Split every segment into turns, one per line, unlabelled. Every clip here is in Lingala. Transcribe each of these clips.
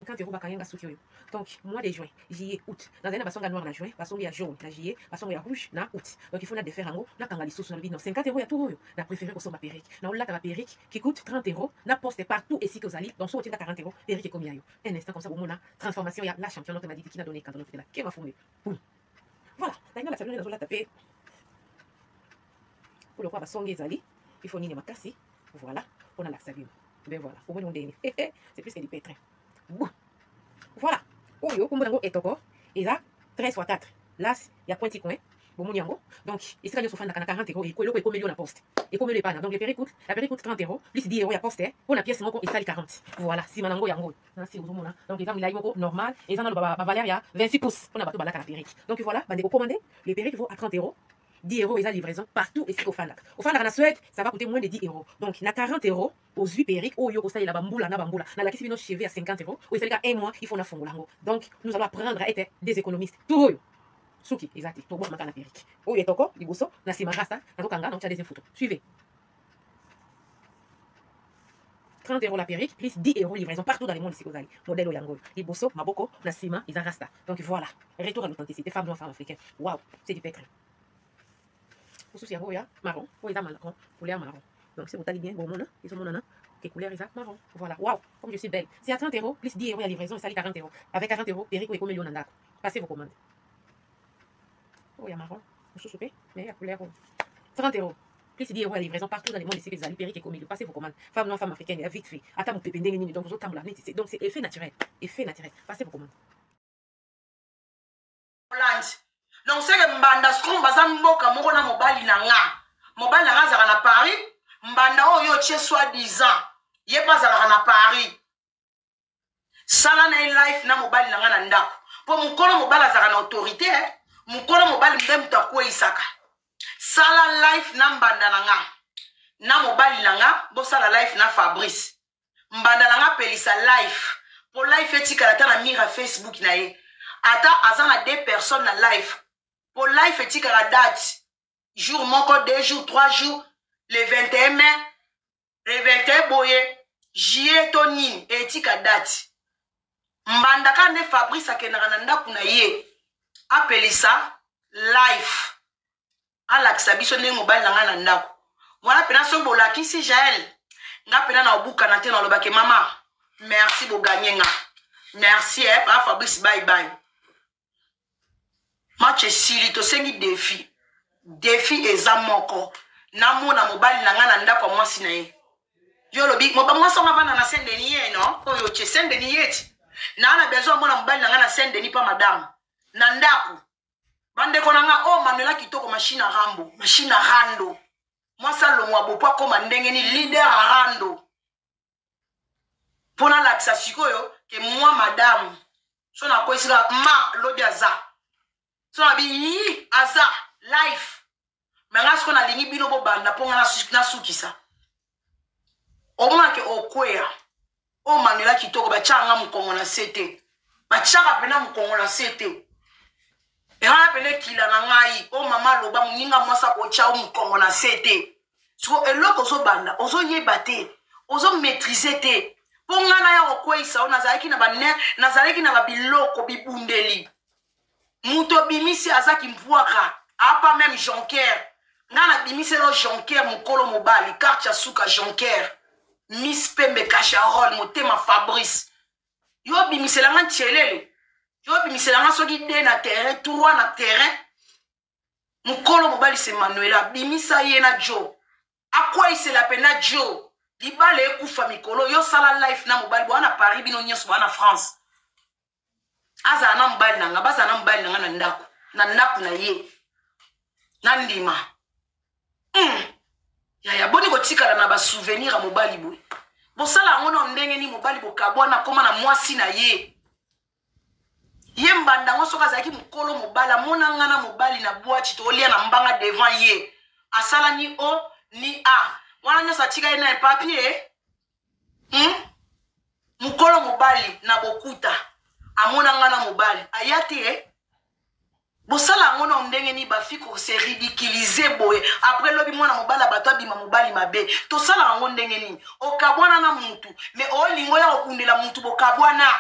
50 euros bakangi nga suki oyo. Donc mois de juin, juillet, août, nazali na basonga noir na juin, basongi ya jaune na juillet, basongo ya rouge na août. Donc il faut na défaire yango, nakanga lisusu. Nalobi non, 50 euros ya tour oyo, na préféré kosomba perruque. Na olata ba perruque qui coûte 30 euros na poste partout esika ozali. Donc soki otinda 40 euros, perruque ekomi ya yo. Un instant comme ça, bomona transformation ya la championne notre madidi qui n'a donné quand on la kema fumbe. Boum. Voilà, nalinga la salon nazolata pe pour le roi basongi ezali, il faut nini makasi. Voilà, on a la bino. Ben voilà, omoni ndenge c'est plus que du pétrin. Bon. Voilà, oyo kombo nango etoko, eza 13 x 4 las ya pointi coin. Bomoni yango. Donc esika nyonso ofandaka na 40 euros, eloko ekomeli yo na poste, ekomeli epana. Donc le perruque coûte, la perruque coûte 30 euros plus 10 euros ya poste, mpo na pièce moko esali 40. Voilà, nsima nango yango nasi ozomona. Donc eza milai moko normal, eza nano bavaleur ya 26 pouces mpona bato balaka na perruque. Donc voilà, bandeko, commande le perruque vaut à 30 euros, 10 euros eza livraison partout esika ofandaka. Ofandaka na Suède, ça va coûter moins de 10 euros. Donc na 40 euros ozwi perruque oyo kosalela bambula na bambula. Nalakisi bino cheveux ya 50 euros oyo esalika un mois, il faut nafongola yango. Donc nous allons apprendre à être des économistes. Tour oyo suki eza te, tobwaka na perruque oyo etoko liboso na nsima rasta. Nazokanga, naotya deuxième photo. Suivez. 30 euros la perruque plus 10 euros livraison partout dans le monde esika ozali. Modèle oyo yango oyo, liboso maboko, na nsima eza rasta. Donc voilà, retour à l'authenticité, femme noire, femme africaine. Wow, c'est du pétrin. Mosusu yango oyo ya marron, oyo eza marron, couleur marron. Donc si botali bien, bomona ezomonana que couleur eza marron. Voilà, wow, comme je suis belle. C'est à 30 euros plus 10 euros ya livraison, esali 40 euros. Avec 40 euros, perruque oyo ekomeli yo na ndako. Passez vos commandes. Oyo ya marron mosusu mpe, mais ya couleur oyo, 30 euros plus 10 euros ya livraison partout dans le monde esika ezali, perruque ekomeli. Passez vos commandes. Femme noire, femme africaine, ya vite fait, ata mopepe ndenge nini. Donc ozotambola neti, donc c'est effet naturel, effet naturel. Passez vos commandes.
Hollande. Donc seke mbanda scrum baza mboka moko na mobali na nga. Mobali na nga azalaka na Paris, mbanda oyo otie soi disant ye mpe azalaka na Paris. Sala na ye life na mobali na nga na ndako, mpo mokolo mobali azalaka na autorité, eh? Mokolo mobali nde moto akweyisaka. Sala life na mbanda na nga na mobali na nga, bosala life na Fabrice. Mbanda na nga apelisa life mpo life etikala ata na mire ya Facebook na ye, ata aza na deux personnes na life, mpo life etikala date, jour moko, 2 jours, 3 jours, le 21 mai, le 21 boye, juillet to nini, etika date. Mbanda kaka nde Fabrice akendaka na ndako na ye, apelisa life, alakisa biso ndenge mobali na ngai na ndako wana. Mpena soki bolakisi Jael, nga mpena na obukana te, nalobake mama merci, boganye nga, merci eh, pa Fabrice, bye bye. Match esili, tosengi défi. Défi eza moko: namona mobali na ngai na ndako ya mwasi na ye. Yo olobi mwasi wango avanda na Saint Denis ye no oyo tie Saint Denis ye ti naa na besoin amona mobali na ngai na Saint Denis mpa madame na ndako. Bandeko na nga oyo, oh, Manuela kitoko, machine ya rambo, machine ya rando, mwasi alongwa bopo akóma ndenge ni leader ya rando, mpo nalakisa sikoyo ke mwa madame so nakwesika ma lobi aza so nabi yi aza life me nga sikoyo nalingi bino bobanda mpo nga nasukisa. Omonake okweya oyo Manuela kitoko, batiaka nga mokongo na se te, batiaka mpena mokongo na se te. Wana pene ekila na ngai oyo mama aloba, moninga mwasi akotya o mokongo na se te. Siko eloko ozobanda, ozoyeba te, ozomaîtrise te, mpo ngai naya kokweyisa oyo nazalaki na bane, nazalaki na babiloko bibundeli. Moto obimisi aza kimpwaka, apa même jonker. Ngai nabimisela jonker, mokolo mobali quartier ya suka, jonker miss pembe casharol motema. Fabrice, yo obimisela nga ntielele, yo obimisela nga soki de na terrain, trois na terrain. Mokolo mobali se Manuela, abimisa ye na jo, akweyisela mpena jo, libala ekufa mikolo. Yo sala life na mobali boa na Paris, bino nyonso boa na France. Azala na mobali na nga, bazala na mobali na nga na ndako, na ndako na ye na ndima. Yaya, boni kotikala na basouvenir ya mobali boye? Bosala yango na ndenge nini? Mobali bokabwana, akóma na mwasi na ye. Ye mbanda yango soki azalaki mokolo mobali, amona nga na mobali na bwati, tolia na mbanga devant ye, asala ni o ni a wana nyonso, atika ye na papier, Mokolo mobali na bokuta amona nga na mobali, aya te, eh? Bosala yango na ndenge nini? Bafi kose ridiculiser boye, après lobi mwana mobali ya bato abima mobali mabe. Tosala yango ndenge nini? Okabwana na mutu, mais olingo ya kokundela mutu bokabwana.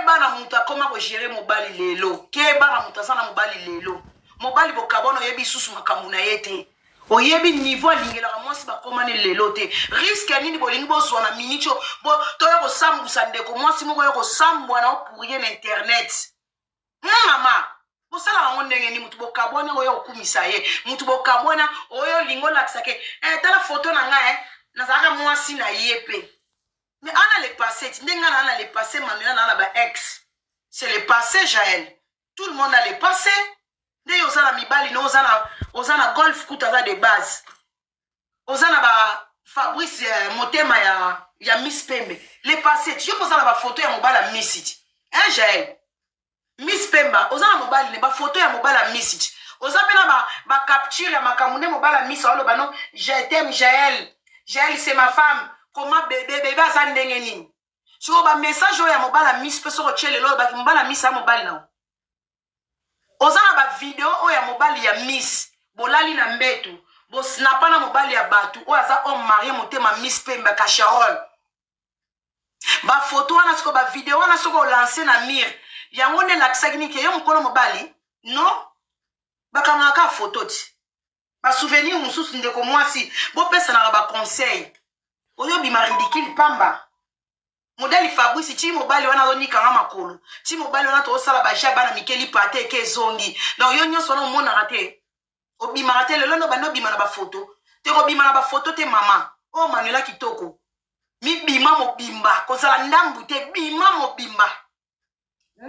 Keba na moto akoma kogere mobali lelo. Keba na moto aza na mobali lelo. Mobali bokabwana oyebi susu makambo na ye te. Oyebi niveau alingelaka mwasi bakomani lelo te. Risque ya nini bolingi bozwa na minute oyo bo toya kosambusa ndeko mwasi moko ya kosambwa na pour na internet. Mama, bosalaka yango ndenge nini? Motu bokabwana oyo okumisa ye, motu bokabwana oyo olingi olakisa ke eh, tala foto na ngai eh, nazalaka mwasi na ye mpe. Mais ana le passé, ti ndenge nga na ana le passé, Manuela na ana ba ex. C'est le passé, Jaël. Tout le monde a le passé. Nde yo oza na mibali na oza na oza na golf kutu aza de base. Oza na ba Fabrice eh, motema ya ya Miss Pembe. Le passé, ti yo mpo oza na ba photo ya mobali ya Miss ti. Hein, Jaël? Miss Pemba, oza na mobali ne ba photo ya mobali ya Miss ti. Oza pe na ba ba capture ya makambo nde mobali ya Miss aloba no, je t'aime Jaël. Jaël c'est ma femme. Comment bébé bébé aza ndenge nini? Sikoyo ba message oyo ya mobali ya Miss pe soko tie lelo olobaki mobali ya Miss a mobali na yo. Oza na ba video oyo ya mobali ya Miss bolali na mbetu bosnapa na mobali ya batu oyo aza homme marie motema Miss Pemba casserole. Ba photo wana siko ba video wana soko olance na mire yango nde elakisaki nini ke yo mokolo mobali non bakangaka kaka photo ti ba souvenir mosusu ndeko mwasi bopesanaka ba conseil oyo bima ridicule pamba modèle Fabrice ti mobali wana azonikanga makolo ti mobali wana tozosala baja bana mike lipate eke ezongi donc yo nyonso wana omonaka te obimaka te lelo nde obandi obima na bafoto te kobima na bafoto te mama oyo oh, Manuela kitoko mibima mobimba kozala ndambu te bima mobimba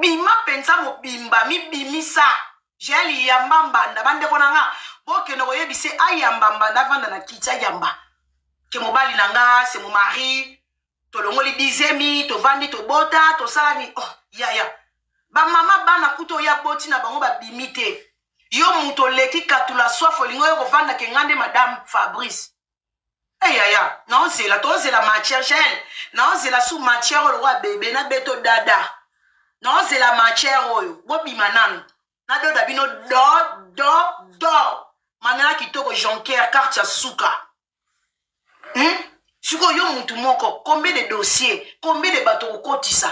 bima mpenza mobimba mibimisa Jael yamba mbanda bandeko na nga bokende koyebise ayamba mbanda avanda na kiti ayamba ke mobali na nga c'est mon mari tolongoli bizemi tovandi tobota tosalani oh, yaya bamama bana kutu oyo aboti na bango babimi te yo moto oleki katula soif olingi oyo kovanda ke nga nde madame Fabrice Hey, yaya naozela tozela matière Jael naozela su matière oyo lokola bebe na beto dada naozela matière oyo bobima nanu nadoda bino do do do Manuela kitoko Jonquière carte ya suka Sikoyo yo mutu moko combien de dossier combien de bato kokotisa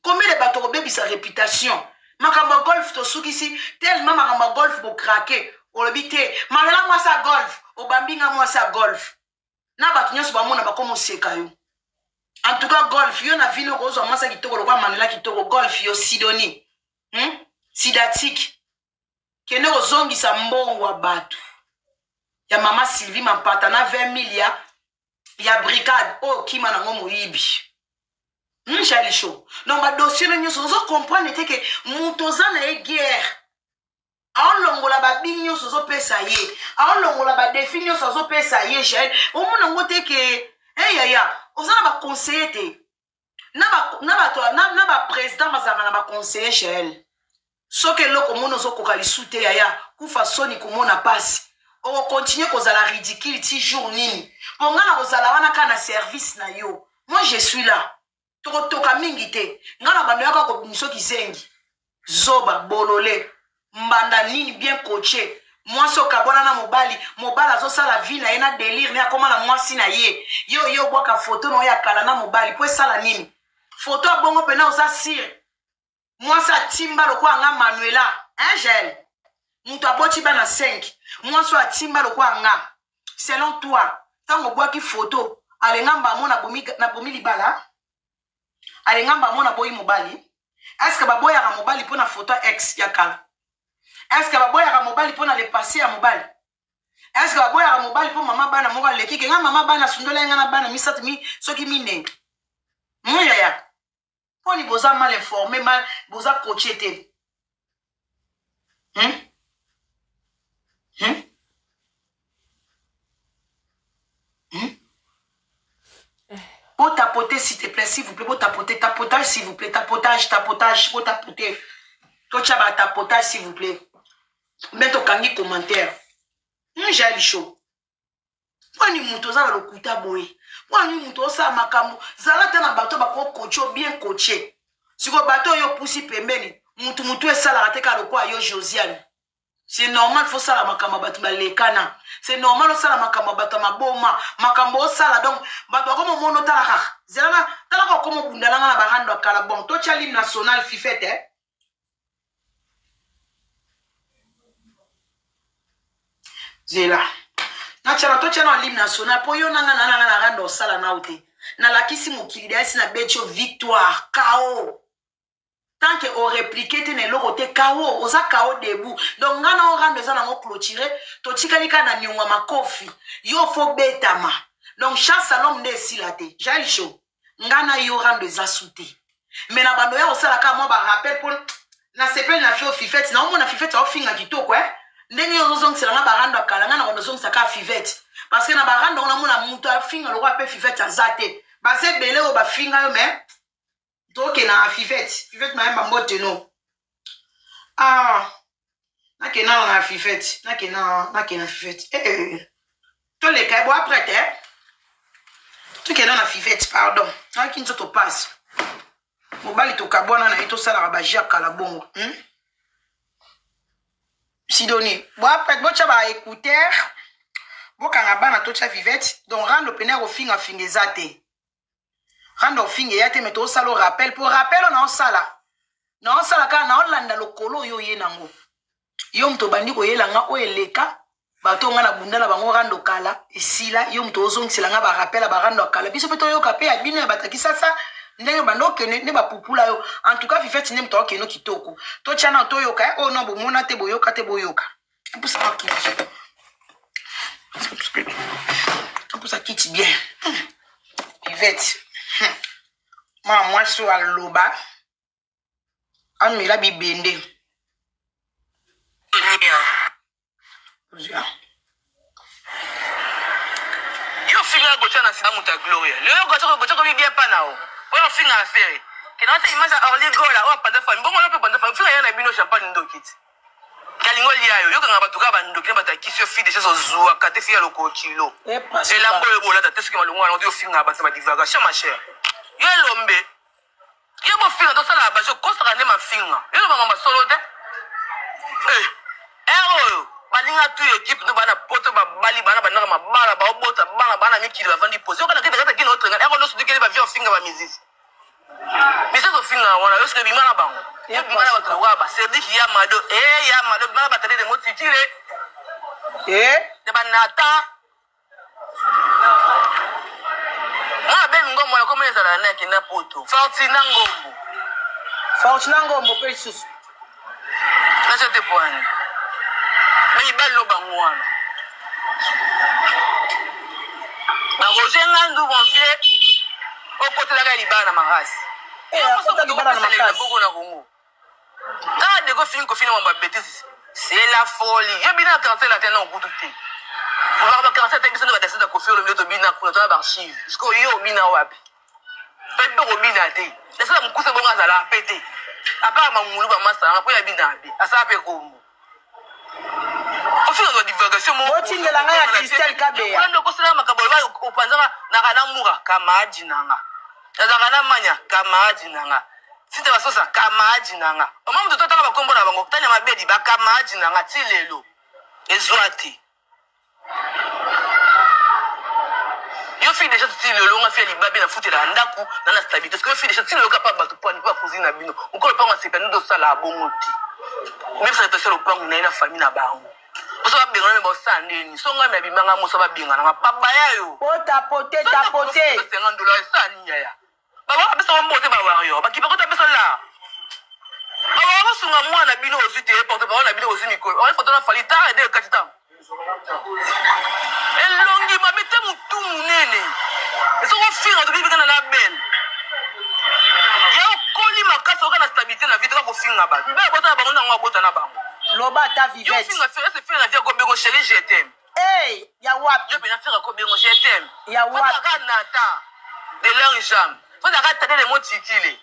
combien de bato kobebisa réputation makambo ya golf tosukisi tellement makambo ya golf bokrake olobi te Manuela mwasi ya golf obambi nga mwasi ya golf na bato nyonso bamona bakomoseka yo en tout cas golf yo na vino okozwa mwasi ya kitoko lokola Manuela kitoko golf yo Sidonie Sidatique kende kozongisa mbongo ya bato ya mama Sylvie Mampata na 20 000 ya ya brigade oyo kima nango moyibi Charlie Show donc ba dossier no nyonso ozo comprendre te ke moto oza na ye guerre aolongola babi nyonso ozopesa ye aolongola badefi nyonso azopesa ye Jael omona yango te ke hey, yaya oza na baconseiller te na bato na baprésident bazalaka na baconseiller Jael soki eloko omoni ozokoka lisu te yaya kufa soni komona pasi okokontinue kozala ridicule ti jour nini mpo ngai na kozala wana kaka na service na yo moi je suis là tokotoka mingi te ngai na bando yaka kobimiso kizengi zoba bolole mbanda nini bien coaché mwasi okabwana na mobali mobali azosala vie na ye na délire ne akóma na mwasi na ye yo yo obwaka foto na oyo ya kala na mobali mpo esala nini foto ya bongo mpena oza sire mwasi atimba lokola nga Manuela hein Jael moto aboti bana 5 mwasi oyo atimba lokola nga selon toi ntango obwaki foto alenga mbamo nabomi libala alenga mbamo naboyi mobali est-ce baboyaka mobali mpo na foto ya ex ya kala est-ce baboyaka mobali mpo na le passé ya mobali est-ce baboyaka mobali mpo mama bana moko aleki ke nga mama bana asundola ye nga na bana misato mi soki minei moyaya mponi boza mal informé mal boza coaché te Botapoter, s'il te plaît, s'il vous plaît, botapoter, tapotage, s'il vous plaît, tapotage, tapotage, botapoter. Tocha ba tapotage, s'il vous plaît. Mais tokangi commentaire. Jael Show. Mponi moto oza na lokuta boye mponi moto osala makambo zala ata na bato bakokoche o bien coaché sikoyo bato oyo opusi pembeni mutu mutu esalaka te kaka lokola yo Josiane. C'est normal faut sala makambo bato balekana. C'est normal osala makambo bato ya maboma, makambo osala donc bato bakoma omona otala kaka. Zela na tala kaka okoma obunda nanga na barando ya kala bon totya l'hymne national fifete eh? Zela. Natyana totya na l'hymne national mpo yo nanga na nanga na rando osala nao te. Nalakisi mokili dayasi na beti yo victoire kao. Tant que o repliquer te na eloko te KO oza KO debout donc nga na orando eza nango clôturé totikali kaka na niongo ya makofi yo fo betama donc chasse à l'homme nde esila te jael show nga na yo rando eza su te mais na bando ya kosala kaka mwa ba rappel mpo nasepeli na fio fifete naomona fifete aofinga kitoko eh ndenge yo ozozongisela nga barando ya kala nga na bando ozongisa kaka fivete parce que na barando yango namona moto afinga lokola mpe fivete aza te baza ebele oyo bafinga yo mais tokende na fivete fivete mayemba mbote no ah nakende nano na fivete nakende nakende na fivete eh, eh, eh. toleka ye bo après te tokende na fivete pardon nayaki nzoto pasi mobali tokabwana na ye tosalaka baji ya kala bongo hmm? Sidonie bo après botya ba écouteur bokanga bana totya vivete donc rando pene ya kofingafinga eza te Rando ofinga eya te mais tosala o rappel po rappel oyo naosala naosala kaka naolanda lokolo oyo oye nango yo moto obandi koyela nga oyo eleka bato oyo nga nabunda na bango rando kala esila yo moto ozongisela nga barappel ya barando ya kala biso mpe toyoka mpe ya bino ya bato ya kisasa ndenge banda okende nde bapupula yo en tout cas fifeti nde moto akokende kitoko totya nao toyoka eh, oyo no bomona te boyoka te boyoka apusa kiti apusa kiti bien Yvette mwana mwasi oyo aloba amela bibende
yo ofinga gocha na sima moto ya gloria lelo gocha gocha komi bien pa na yo oyo ofinga afere kena wata image ya orli gola oyo apanza fami bongo yo mpe panza fami ofinga ya na bino champagne ndoki ti Kalingo lia yo yokanga bato kaka bandoki na bato ya kisi yo fille de chasse ozuaka te fille ya lokolo kilo elamba oyo bolata te soki malongo wana ofinga bato na badivagation ma chère yo elombe yo bofinga tosala bajo okosaka nde mafinga yo lobanga masolo te eh, ere oyo baninga tu ekipe no bana poto babali bana bandaka mabala baobota bana bana mikili bavandi pose yokana kete kata kino otrenga ere nyonso dikeli bavie ofinga bamizisi Misusu ofinga wana yo soki bima na bango. Yo bima na bato lokola ba Cedric ya Mado, eh ya Mado bima na batade de motikile.
Eh
de ba Nathan. Mwana Ben Ngombo ya komona ezala na akenda poto. Fortina Ngombo.
Fortina Ngombo pe lisusu.
Naza te poani. Mais mibali no bango wana. Na Roger Ngandu mon vieux okotelaka ya libala na makasi.
Eh, akota libala na makasi.
Boko na Congo. Kaka deko fini kofina mwa betise. C'est la folie. Yo bina quartier latin na okutu te. Olaka ba quartier te biso nde ba dasita da Koffi Olomide tobina kuna tona ba archive. Sikoyo yo obina wapi? Pe mpe kobina te. Nasala mokuse bongo azala pe te. Apart mangulu ba masta nanga po ya bina be. Asala pe kombo. Ofika ba divagation moko.
Botindela nga ya Christelle Kabeya.
Kuna ndoko sala makambo ba opanzaka naka na mura kamaaji nanga. Nazalaka na manya kamaaji nanga. Sita basosa kamaaji nanga. Mama moto totanga bakombo na bango tanya mabedi ba kamaaji nanga ti lelo. Ezwa te. Yo fille dejà ti lelo nga fille libabe na futela ndaku na na stabilité. Parce que yo fille dejà ti lelo kapa bato pwani pa cousine na bino. Mokolo pango asepela nde osala bongo te. Même sa tosala lopango na ye na famille na bango. Oso babengana me basala ndeni. So ngai me abimanga moso babengana nga babaya yo.
Potapote tapote.
50 dollars esala nini yaya? Baba apesa bango mbongo te ba warrior. Bakipa kota pesa la. Baba basunga mwana bino ozwi te porte parole na bino ozwi mikolo. Oyo foto na fali ta ede kati ta. Elongi mabe te mutu munene. Esoko finga to bibika na la belle. Ya okoli makasi oka na stabilité na vie to kofinga ba. Mbe bota na bango nango abota na bango.
Loba ta vivette.
Yo finga finga se finga na vie ko bengo chérie je t'aime.
Hey, ya wapi?
Yo pena fera ko bengo je t'aime.
Ya wapi?
Fata Nathan de longue jambe. Fata ka tade de motikile.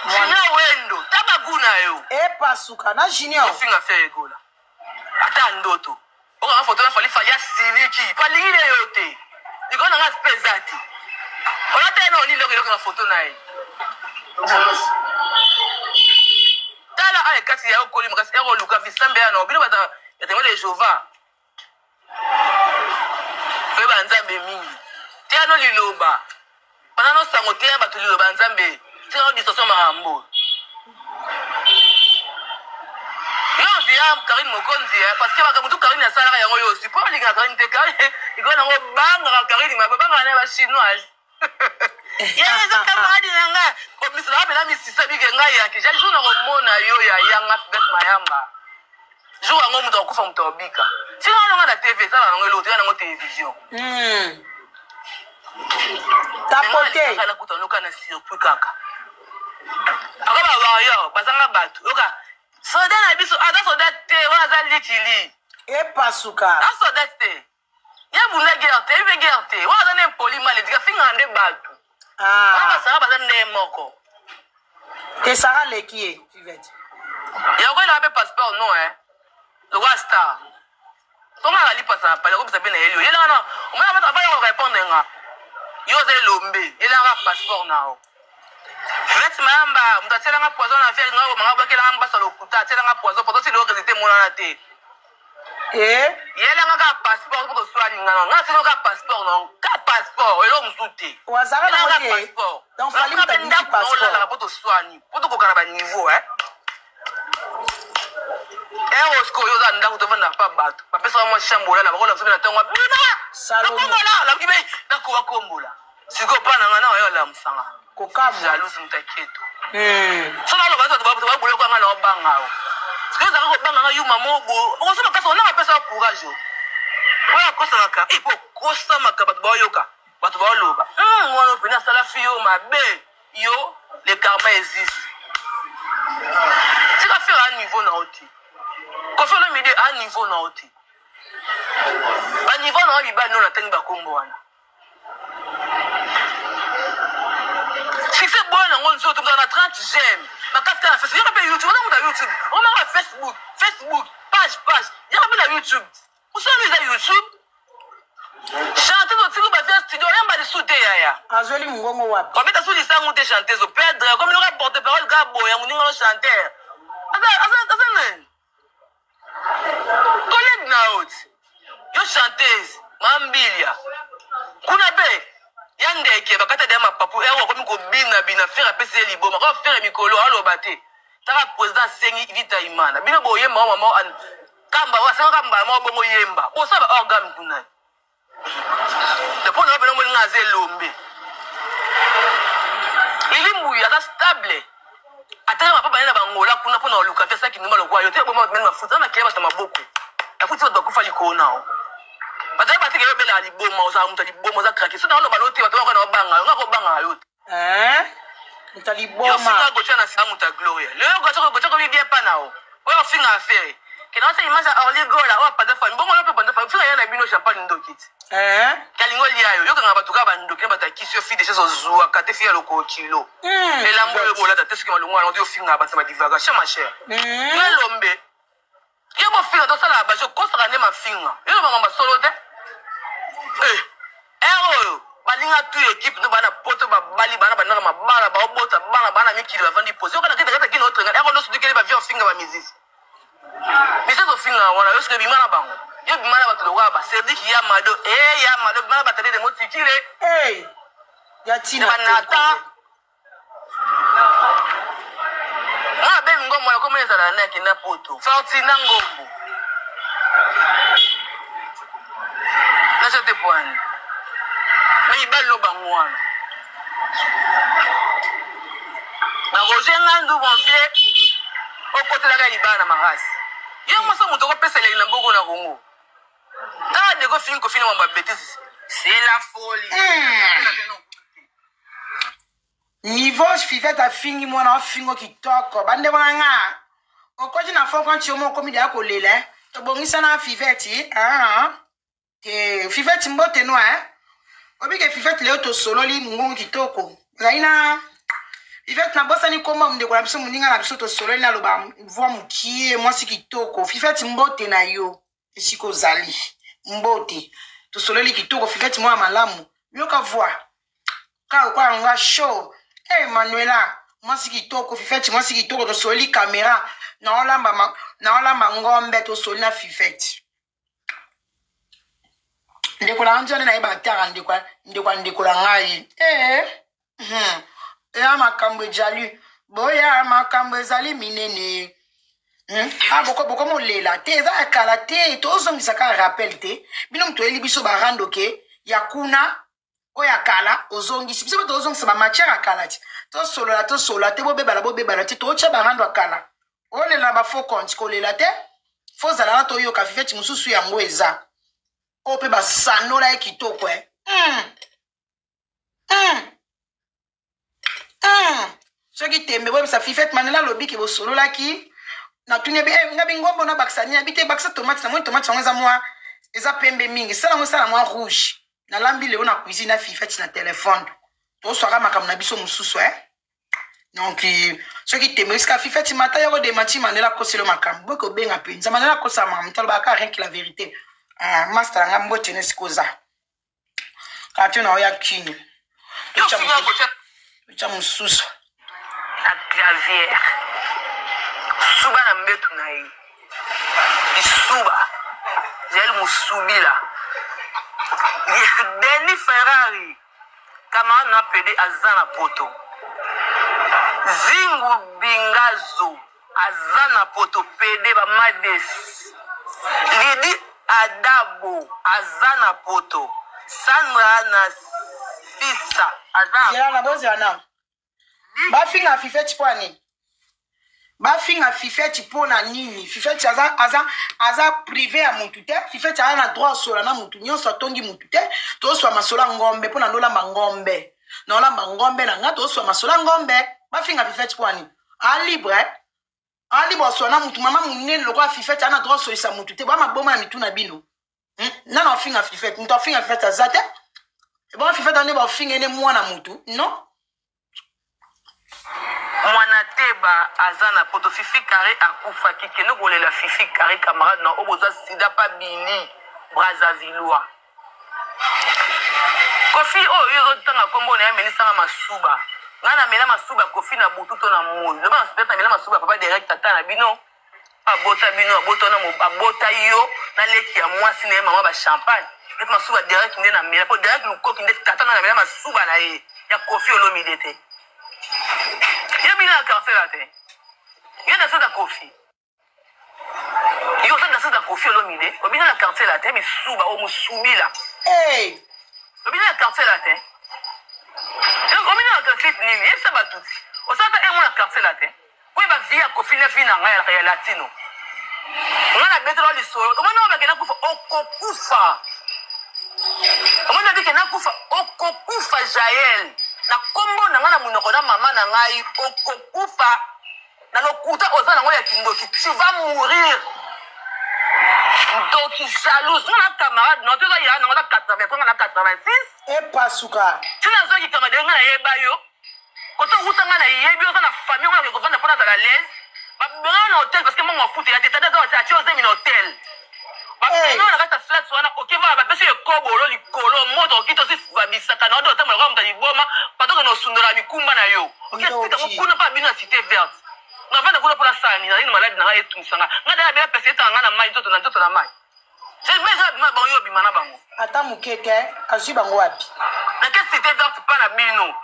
Junior Wendo, tabagu na yo.
Epasuka na Junior.
Ofinga Ferre Gola. Ata ndoto. Okanga photo na Fally Fally asiliki. Balingi na yo te. Likolo na nga mpe eza te. Olata ye na oni ndoko eloko na photo na ye. Tala. Tala awa ekati ya okoli makasi ya koluka visambe ya na bino bato ya témoin de Jehova. Oyeba Nzambe mingi. Teya no liloba. Banda no sango teya bato liloba Nzambe. Tika no distraction makambo. Yo via Karine Mokonzi eh, parce que makambo tu Karine asalaka yango yo aussi. Po olingaka Karine te Karine ikola nango bangaka Karine mabe bangaka na ba chinoise. Ye eza camarade na nga. Komisala mpe na misisa bike ngai yake. Jali jour nakomona yo ya yanga Fidèle Mayamba. Jour yango moto akufa moto abika. Sino wana nga na TV ezala nango eloko te ya nango télévision.
Tapote.
Nakuta noka na surpris kaka. Ako ba warrior bazanga bato. Yoka soda na biso aza soda te wana aza likili.
Epasuka.
Aza soda te. Ye bunda guerre te, ye guerre te. Wana aza nde impoli mal eduqué afingaka nde bato. Wana basaka baza nde moko.
Te Sarah aleki ye Fivette.
Yango elaka mpe passeport non hein. Lokola star. Tonga azali pasa na pale akobisa mpe na yeli yo. Yelaka na omona bato afaya ko répondre nga. Yo oza elombe, yelaka passeport na yo. Fivette Mayamba, moto atielanga poison na vie alinga kobanga abwakelanga mbasa lokuta, atielanga poison, poison ti lelo resultat emonana te.
Eh?
Yelanga kaka passeport mpo toswani nga na nga sino kaka passeport na ka passeport eloko mosusu te.
Wazaka na
Yelanga
te.
passeport.
Donc fallait
Nga mpe
mutu
ndako na
passeport.
olalaka mpo toswani mpo tokoka na baniveau eh. Erosco oyo oza ndako tovanda pa bato bapesaka mwa chambre olala bakola biso mpe na ntongo bima
Salomo.
nakombola lamuki mpe nakoka kombola sikoyo mpa na nga na oyo olamusanga
Kokamwa.
jalouse moto aketo
Hmm.
So naloba bato bato baboloko nga na obanga yo sikoyo ozalaka kobanga nga yuma mobo okosoma kasi onanga apesa yo courage o oyo akosamaka e po okosamaka bato baoyoka bato baoloba wana opena asala fi yo mabe yo le karma existe tika fere a niveau na yo te Koffi Olomide a niveau na yo te baniveau na yo mibali no natangi bakombo wana succès boya nango nzoto mozala na 30 j'aime makasi kaka na facebook yaka mpe youtube oza moto ya youtube omonaka facebook facebook page page yaka mpe na youtube mosala eza youtube chanteuse otiki bavia studio oyamba lisusu te yaya
Azweli mongongo wapi?
obeta su lisangu te chanteuse operdre komi loka porte parole kaka boya moninga no chanteur aza nani collègue na yo ti yo chanteuse mambilia kuna mpe ya ndeke bakata deya mapapu ero akomi kobinabina fere apesi ye liboma kaka fere mikolo aloba te taka président asengi vita imana bino boyemba wa mama kamba asengaka mbala moko bongo yemba bosala ba organe kuna mpo na pena omoni nga aza elombe lili mbuyi aza stable atanga mapapa naye na bangola kuna mpona koluka te asalaki ndumba lokola yo te boma bato mafuta na makila bato na maboko nafuti bato bakufa likolo nao bato ya bateke yo obelaka liboma ozala moto ya liboma oza krake so naoloba no te bato baka na obanga yo nga kobanga yo te
Hein? Moto ya
yo
liboma.
ofinga Gauthier na sika moto ya gloria lelo Gauthier Gauthier komi bien pa na yo oyo ofinga affaire kena ose image ya Orly Gola oyo apanza famille bongo yo mpe panza famille ofinga ya na bino champagne ndoki ti
Hein?
kalingo lia yo yokanga bato kaka bandoki na bato ya kisi yo fille de chasse ozuwaka te fille ya lokolo kilo elambo oyo bolata te soki malongo wana ozi ofinga bato na badivagation ma chère yo elombe yo bofinga tosala bajo okosaka nde mafinga yo loba mamba solo te Eh, ere oyo balinga tu ekipe no bana poto babali bana bandaka mabala baobota bana bana mikili bavandi pose yokana kete kete kino otrenga ere nyonso dikeli bavie ofinga bamizisi mizisi ofinga wana yo soki bima na bango yo bima na bato lokola ba Cédric ya mado e ya mado bima na batade de motikile
Hey! Ya tina te.
banata nga bemi ngombo na komona ezala na akenda poto fortina ngombo naza te poani me mibali no bango wana na roger ngandu mon vieux okotelaka libala na makasi yo moso moto okopesa elengi na mboko na kongo tala deko fingi kofina mwa babetise c'est la folie.
Niveau Fivette afingi mwana afingo kitoko bandeko na nga okoti na fond compte yo moko okomi deya kolela eh. Tobongisa na Fivette ah. Te Fivette mbote no eh. Obike Fivette leo tosololi mongongo kitoko ozali na Fivette nabosani komba ndeko na biso moninga na biso tosololi naloba voi mokie mwasi kitoko Fivette mbote na yo esika ozali mbote tosololi kitoko Fivette mwana malamu yoka voi kaka lokola nga show. Hey, Manuela Mwasi kitoko Fifette, mwasi kitoko, tosoli kamera naolamba naolamba ngombe, tosoli na Fifette. Ndeko na ngai nde nayeba ataka ndeko ndeko ndeko na ngai eh ya makambo ejali boya, makambo ezali minene. Ah, boko boko molela te, eza ya kala te, tozongisa kaka rappel te. Bino moto oyeli biso barando ke ya kuna oyo ya kala, ozongisi biso mpe tozongisa bamatière ya kala ti tosolola, tosolola te, bobebana bobebana te, totya barando ya kala. Olela bafaux compte, kolela te, fo ozala na toyoka Fifeti mosusu. Yango eza oyo mpe basanola ye kitoko e. Soki tembe, boyebisa Fifete Mandela alobi ke bosololaki. Natuni ebi eh, nga bingombo na bakisa nini? Abi te, bakisa tomate. Namoni tomate yango eza mwa eza pembe mingi, sala yango esala mwa rouge. Nalambi lelo na cuisine na Fifete na telefone, toswaka makambo na biso mosusu eh. Donc soki tembe esika Fifete mata yoko demanti Mandela akoselo makambo, boke obenga mpenza Mandela akosala makambo talobaka rien que la vérité. Ah, master nanga, mbote no esika oza kate na oya kini otya mosusu
na clavière suba na mbetu na ye lisuba Jael Musubila Denis Ferrari, camarade na pede aza na poto. Zingu Bingazo aza na poto, pede bamades. Lidi Adabo aza na poto. Sandra na Fisa aza
Zela na bozela na bafinga Fifeti mpo ya nini? Bafinga Fifeti mpo na nini? Fifeti aza, aza, aza privé ya mutu te. Fifeti aza na droit osola na mutu nyonso, atongi mutu te. Toswa masolo ya ngombe mpo na ndolamba ngombe, naolamba ngombe na nga, toswa masolo ya ngombe. Bafinga Fifeti mpo ya nini? Alibre, alibre oswa na mutu. Mama monene lokola Fifeti aza na droit osolisa mutu te. Bwa maboma ya mitu na bino. Nana ofinga Fifete, moto afinga Fifete aza te. Bon, Fifete ande baofinga ene mwana mutu non.
Mwana Teba aza na poto. Fifi Carré akufaki, kende kolela Fifi Carré, camarade na oyo bozwa sida pa Bili Brazzavillois. Kofi oyo yo ozotanga nkombo na ye, amelisanga masuba. Ngai namela masuba Kofi na butu to na moi. Loba na peut-être namela masuba papa direct, tata na bino abota bino, abota na abota yo na leki ya mwasi na ye, mama ba champagne. Ete masuba direct nde namela po direct lukoki nde tata na namela masuba na ye ya Kofi Olomide te. Yo bino ya quartier te, yo na Kofi, yo oza danseuse ya Kofi Olomide, obina na quartier la te, misuba o musubila.
Hey!
Obina na quartier la te, obina na clip nini? Yebisa bato ti osala ta emo na quartier la te. Koyeba vie ya Kofi na vie na ngai ya latino, ngai nabetela lisolo. Omoni oyo bakenda kufa, okokufa. Omoni abike nakufa, okokufa. Jael, na nkombo na ngai, na monoko na mama na ngai, okokufa na lokuta oza nango ya kindoki. Tu vas mourir, ndoki jalouse. Nga na camarade na toza ya nango na 80, nga na 86.
Epasuka.
Tina nazwaki camarade, nga nayeba yo koto wuta, nga nayebi oza na famille ngo nakovanda mpo nazala l'aise. Babengana na hotel parce que mbongo afuta ya te. Tata aza atie ozemi na hotel, babengana na kati ya flat wana. Okeva bapesi ekobolo likolo moto oki tosi babisaka na odo otambola kaka moto ya liboma patoke na osundola mikumba na yo. Oketika ngo kuna mpa bino na Cité Verte. Navanda kuna mpona sani nazali na maladi na ngai etungisanga ngai. Daya bela pese etanga ngai na mai, nzoto na nzoto na mai eza bima bango, yo obima na bango.
Ata moke te, azwi bango wapi?
Nake Cité Verte mpa na bino,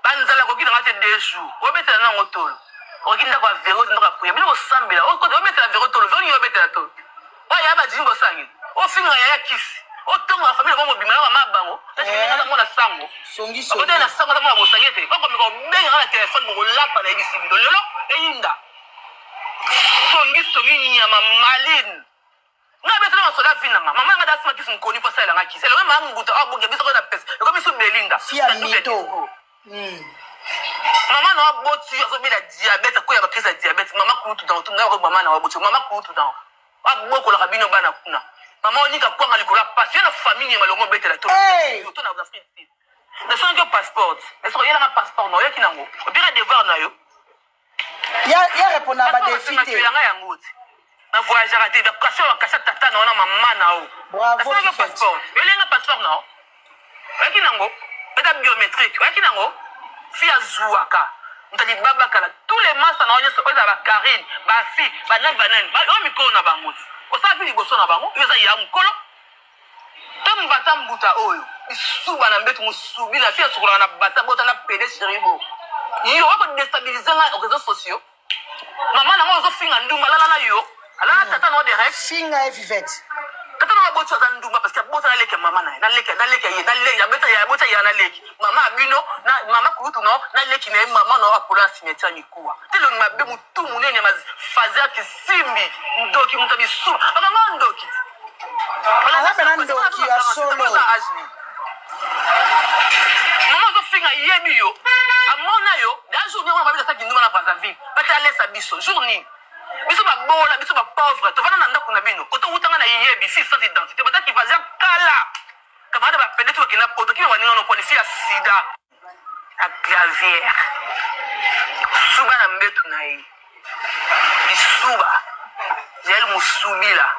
banzala koki nanga te. 2 jours obetela nango tolo, okoki ndako ya vero, ndako ya puya bino kosambela, obetela vero tolo, vero nini obetela tolo oyo ya badini bosangi, ofinga yaya kisi, otonga famille bango mobima na mama bango aza mwana sango.
Okotela
na sango, aza mwana bosangi ete okomeka obengaka na telefone, bokolapa. Nayebisi bino lelo eyinda songi songi nyama maline. Nga betela masolo ya vie nanga. Mama nanga dasima kisi mokoni mpo asalelanga kisi eloko maa nguta abongi biso kaka na pese ekomi su Belinda.
Fia mito.
Mama na aboti yo azobela diabète, akoya bacrise ya diabète. Mama kulutu dans nga, mama na aboti, mama kulutu dans abokolaka bino bana kuna. Mama onika kwanga likolo ya pasi yo na famille malongo obetela to to na Afrique. Nasangi yo passeport est-ce oyelanga passeport na oyaki nango opeka devoir na yo?
Ya répondre na badéfi te.
Yanga yango ti na voyageaka te, bakasi oyo bakasi tata na yo na mama na yo.
Bravo.
Nasangi yo passeport, oyelenga passeport na yo, oyaki nango eza biométrique, oyaki nango. Fi azwaka Moto libaba kala tous les masta na yo nyonso oyo ezala ba Carine, ba fi, ba nani ba nani, ba oyo mikolo na bango. Osala vi liboso na bango, yo oza ya mukolo. Ta mbata mbuta oyo isuba na mbetu musubi na fi asukolaka na basa bota na pede cheribo. Yo oko destabiliser nga réseaux sociaux. Mama na ngo ozo finga ndumba lala na yo. Alala tata na yo direct.
Finga ye Fivette.
Tata na aboti aza ndumba parce que abota na leki ya mama na ye na leki na leki ya ye na leki abeta ya abota ya na leki mama ya bino na mama kulutu na na leki na ye mama na apola na cimetière mikuwa te elongi mabe mutu munene ya fazer kisimbi ndoki moto ya bisuba bakanga ndoki.
Aza pena ndoki ya solo.
Mama azofinga yebi yo amona yo da jour nini wana babeta kindumba na Brazzaville bata alesa biso jour nini biso babola biso ba pauvre tovanda na ndako na bino koto wutanga na yebi fille sans identité bata kivaza kala camarade ba pede to bakenda poto kima baninga no poni fille ya sida na clavière suba na mbetu na ye lisuba jael musubila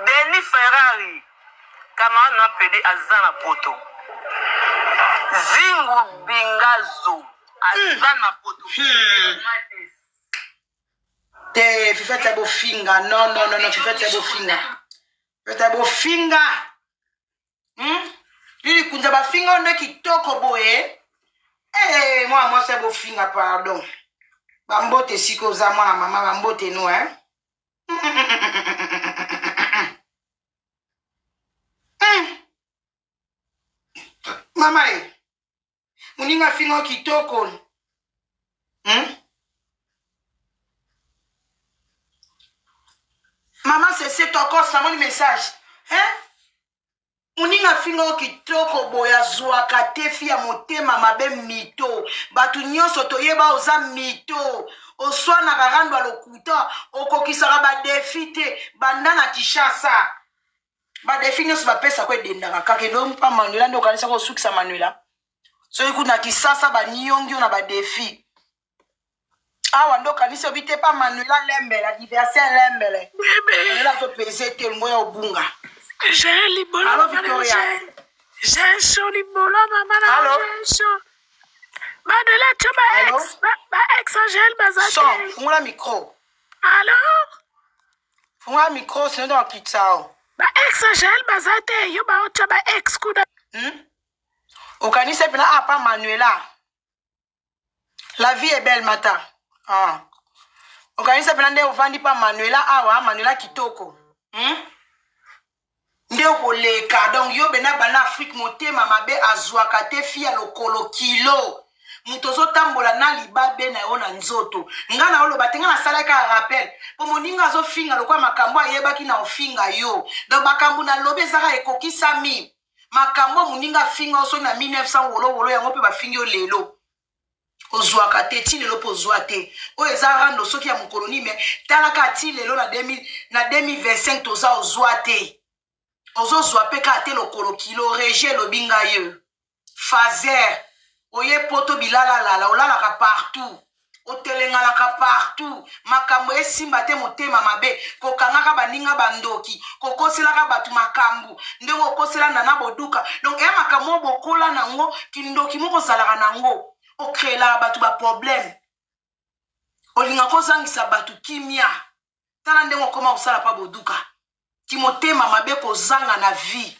Denis Ferrari camarade na pede aza na poto zingu bingazo aza na poto.
Te Fifette ya bofinga non non non non Fifette ya bofinga Fifette ya bofinga? Lili kunza bafinga nde kitoko boye. Eh, mwana mwasi ya bofinga pardon. Bambote siko oza mwana mama bambote no hein. Mama e moninga afinga yo kitoko? Mama sese tokos namoni message hein? Moninga afinga yo kitoko boye azwaka te fi ya motema mabe mito bato nyonso toyeba oza mito oswanaka rando ya lokuta okokisaka badefi te banda na Kinshasa badefi nyonso bapesako edendaka kaka elo mpa Manuela nde okanisaka osukisa Manuela soki kuna Kisasa baniongi yo na badefi awa nde okanisi obi te pa Manuela lembele adversaire lembele Manuela azopese te olingo ya obunga.
J'ai libolo.
Allo Victoria.
J'ai chaud libolo mama na.
Allo.
J'ai chaud. Manuela tio ba ex ba ex Angèle baza
te. Fungola micro.
Allo.
Fungola micro sinon tokitisa o.
Ba ex Angèle baza te yo ba otya ba ex kuna.
Okanisi mpena apa Manuela. La vie est belle matin. Ah. Okanisa mpena nde ovandi pa Manuela awa, Manuela kitoko. Nde okoleka donc yo bena bana Afrique motema mabe azwaka te fi ya lokolo kilo. Moto ozotambola na libabe na yo na nzoto. Nga na oloba te nga nasalaki kaka rappel. Po moninga azofinga lokola makambo ayebaki na ofinga yo. Donc makambo nalobi ezaka ekokisami. Makambo moninga afinga yo soki na 1900 wolo wolo yango mpe bafingi yo lelo. Ozwaka te ti lelo mpo ozwa te. Oyo eza rando soki ya mokolo nini me talaka ti lelo na 2000, na 2025 toza ozwa te. Ozozwa mpe kaka te lokolo kilo regie elobi ngai yo. Fazer oye poto bilalalala olalaka partout otelenganaka partout makambo esimba te motema mabe kokangaka baninga bandoki kokoselaka bato makambo ndenge okosela nana boduka donc eya makambo oyo bokola nango kindoki moko ozalaka nango okreelaka bato baproblème olinga kozangisa bato kimia tala ndenge okoma kosala pa boduka kimotema mabe kozanga na vie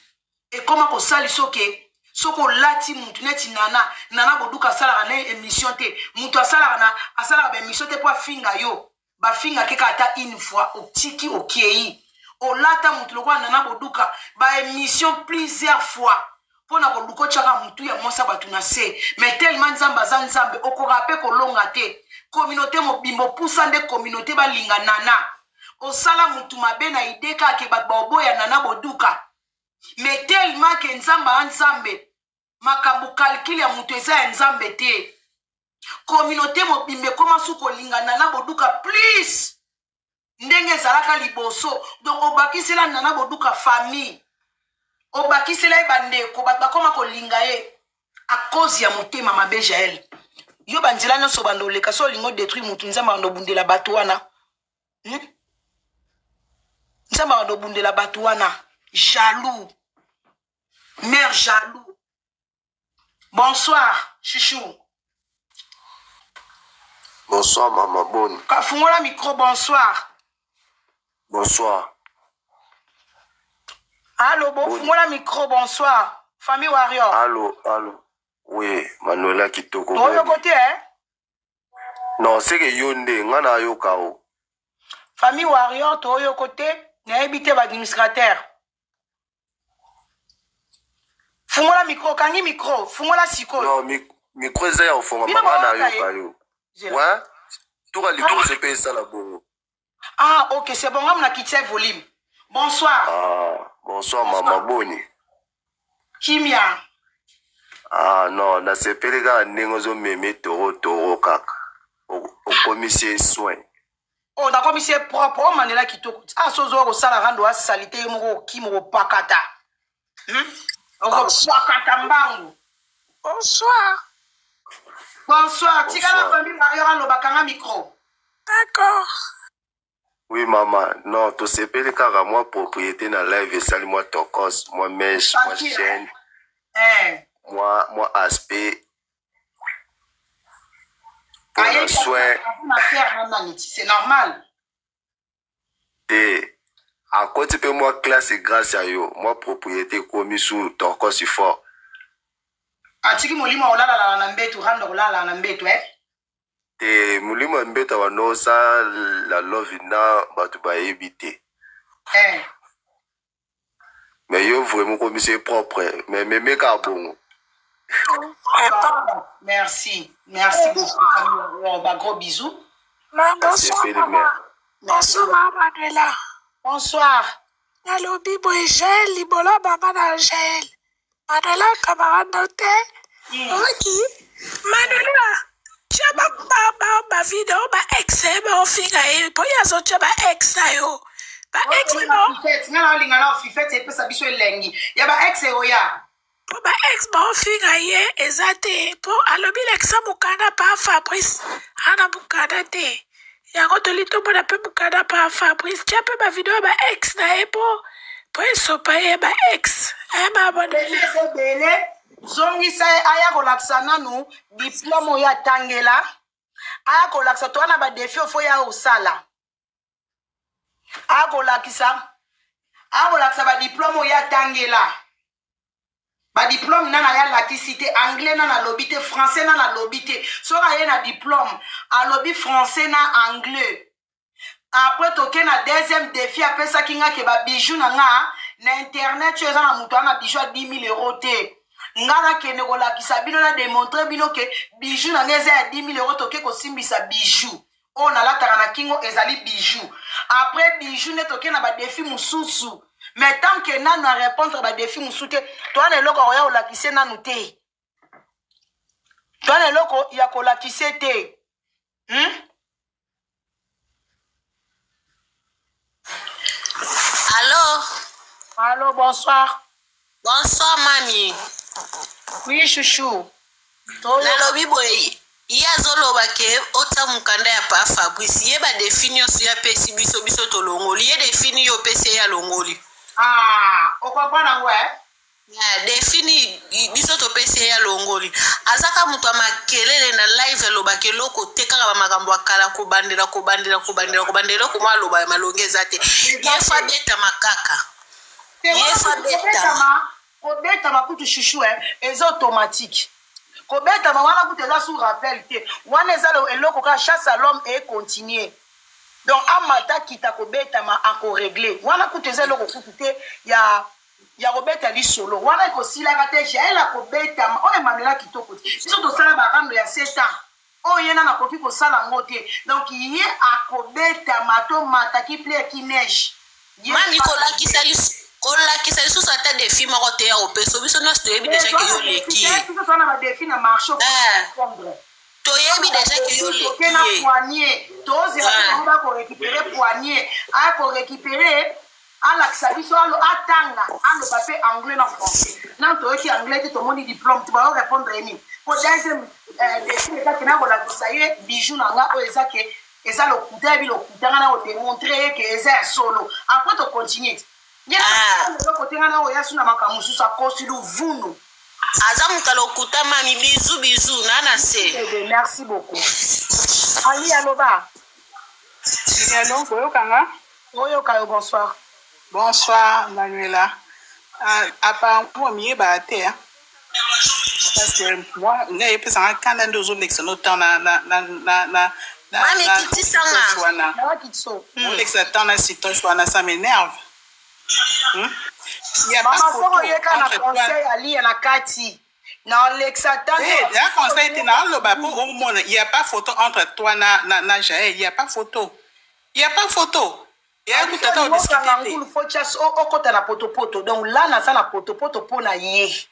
ekoma kosalisa oke soki olati mutu neti nana nana boduka asalaka na émission te mutu asalaka na asalaka ba émission te po afinga yo bafinga keka ata une fois otiki okei olata mutu lokola nana boduka ba émission plusieurs fois mpona koluka otyaka mutu ya mwasi ya bato na se mais tellement nzambe aza nzambe okoka mpe kolonga te communauté mobimba opusa nde communauté balinga nana osala mutu mabe na ide kaka ke bato baoboya nana boduka mais tellement ke nzambe aza nzambe makambo calcul ya mutu eza ya nzambe te communauté mobimba ekoma su kolinga nana boduka plus ndenge ezalaka liboso donc obakisela nana boduka famille obakisela ye bandeko bato bakoma kolinga ye à cause ya motema mabe Jael yo banzela nyonso bando oleka so olingi odétruire mutu nzambe bando obundela bato wana? Nzambe bando obundela bato wana jaloux mère jaloux. Bonsoir chouchou.
Bonsoir mama boni.
Fungola micro, bonsoir.
Bonsoir.
Allo, bon, fungola micro, bonsoir. Famille Warrior.
Allo, allo. Oui, Manuela Kitoko.
Toyo côté, hein?
Non, c'est que yo nde nga na yoka o.
Famille Warrior, toyo côté, nayebi te ba administrateur. Fungola micro, kangi micro, fungola sikoyo.
Non, mi micro eza ya kofonga nga na yoka yo. Ouais. Toka liboso pe esala bongo.
Ah, ok, c'est bon, nga na kitisa volume. Bonsoir.
Ah, bonsoir, bonsoir. Mama Boni.
Kimia.
Ah non, nasepeli kaka ndenge ozomeme toro toro kaka. Okomisi ye soin.
Oh, nakomisi ye propre, omanela kitoko. Ah, sozo kosala rando asalite ye moko okima okopakata. Okopakata mbangu.
Bonsoir.
Bonsoir. Tikala famille Mario alobaka nga micro.
D'accord.
Oui mama, non tosepeli kaka mwa propriété na live esali mwa tokos, mwa mèche, mwa chaîne,
eh.
mwa mwa aspect mpona soin.
C'est normal.
Te akoti mpe mwa classe grâce ya yo, mwa propriété ekomi su tokos fort.
Atiki molimo olalalala na mbetu, rando kolalala na mbetu, eh?
Te molimo ya mbeto bando osala love na bato bayebi te.
Eh.
Mais yo vraiment okomisi ye propre, mais meme kaka bongo.
Merci, merci beaucoup. Bah, gros bisous.
Ma, bonsoir, maman. Bonsoir, maman Manuela.
Bonsoir.
Nalobi boye Jael libolo mama na Jael. Manuela camarade na te. Oki Manuela tia ba ba ba ba video ba ex ye baofinga ye mpo ye azotia ba ex na yo ba ex
nga na olinga na fifete epesa biso elengi ya ba ex oya
mpo ba ex baofinga ye eza te mpo alobi lakisa mokanda pa Fabrice ana mokanda te yango toli tomona mpe mokanda pa Fabrice tia mpe bavideo ya ba ex na ye mpo mpo esopa ye ba ex
ebele zongisa ye aya kolakisa nanu diplome oyo atangela aya kolakisa toa na badefi ofo ya osala akolakisa akolakisa badiplome oyo atangela badiplome nana ye alakisi te anglais nana alobi te français nana alobi te soki aye na diplome alobi français na anglais après toke na deuxième défi apesaki nga ke babiju na nga na internet oyo eza na moto wana biju ya 10 000 euro te nga nakende kolakisa bino na demontre bino ke biju na nga eza ya 10 000 euro toke kosimbisa biju oyo nalataka na kingo ezali bijou après bijou nde toke na badefi mosusu mais tant que nanu a répondre badefi mosusu te toa na eloko akoya kolakise nanu te toa na eloko ya kolakise te hmm?
Allô?
Allô, bonsoir.
Bonsoir, mami.
Oui, chouchou.
Nalobi boye ye azoloba ke otia mokanda ya pa Fabrice ye badefi nyonso ye apesi biso biso tolongoli ye defi nini yo opesi ye alongoli.
Ah, okomprendre yango eh?
Defi nini biso topesi ye alongoli azaka moto ya makelele na live alobaka eloko te kaka bamakambo ya kala kobandela kobandela kobandela kobandela eloko mwa aloba ya malongi eza te ye fo abetama kaka ye fo abetama
kobetama kutu chouchou eh, eza automatique kobetama wana kutu eza sous rappel te wana eza eloko kaka chasse à l'homme e continue donc amata kita kobetama akoregle wana kutu eza eloko kutu te ya ya kobeta lisolo wana ekosilaka te jael akobetama oyo emamela kitoko te biso tosala barando ya 7 ans oyo ye nana akoki kosala yango te donc ye akobetama to mata ki ple ki neige
mami kolakisa kolakisa lisusu ata defi moko te ya kopesa biso nyonso toyebi deja ke yo oleki ye
biso toza na badefi na marché
toyebi deja ke yo oleki
na poignée tozela bango bakorécupere poignée akorécupere alakisa biso alo atanga aloba mpe anglais na français nano toyoki anglais te tomoni diplôme te bayo répondre ye nini po deuxième défi eza ke nakolakisa ye bijou na nga oyo eza ke eza lokuta yebi lokuta nga na kodemontre ye ke eza ya solo après tocontinue te ye eloko te nga na oya su na makambo mosusu akosi luvunu
aza moto ya lokuta mami bizu bizu na na se
merci beaucoup. Ali aloba.
Allô, boyoka nga?
Oyoka yo, bonsoir.
Bonsoir, Manuela. Ah, apparemment, miyebaka te, hein? Parce que moi, ngai epesanga kanda nde ozolekisa no temps na na na na na na
Mami
na
kitisanga.
sitoche wana.
Nawa kitso.
Olekisa temps na sitoche wana, ça m'énerve. Il y a pas
Mama soko
photo
oyeka na
entre toi.
conseil alia na kati. Na olekisa temps
Eh, ya conseil te na oloba po omona, il y a pas photo entre toi na na na Jaël, il y a pas photo. Il y a pas photo. Ya kuta ta
okanga
discuter te.
ngulu fo tia okota na potopoto donc la naza na potopoto mpo na ye.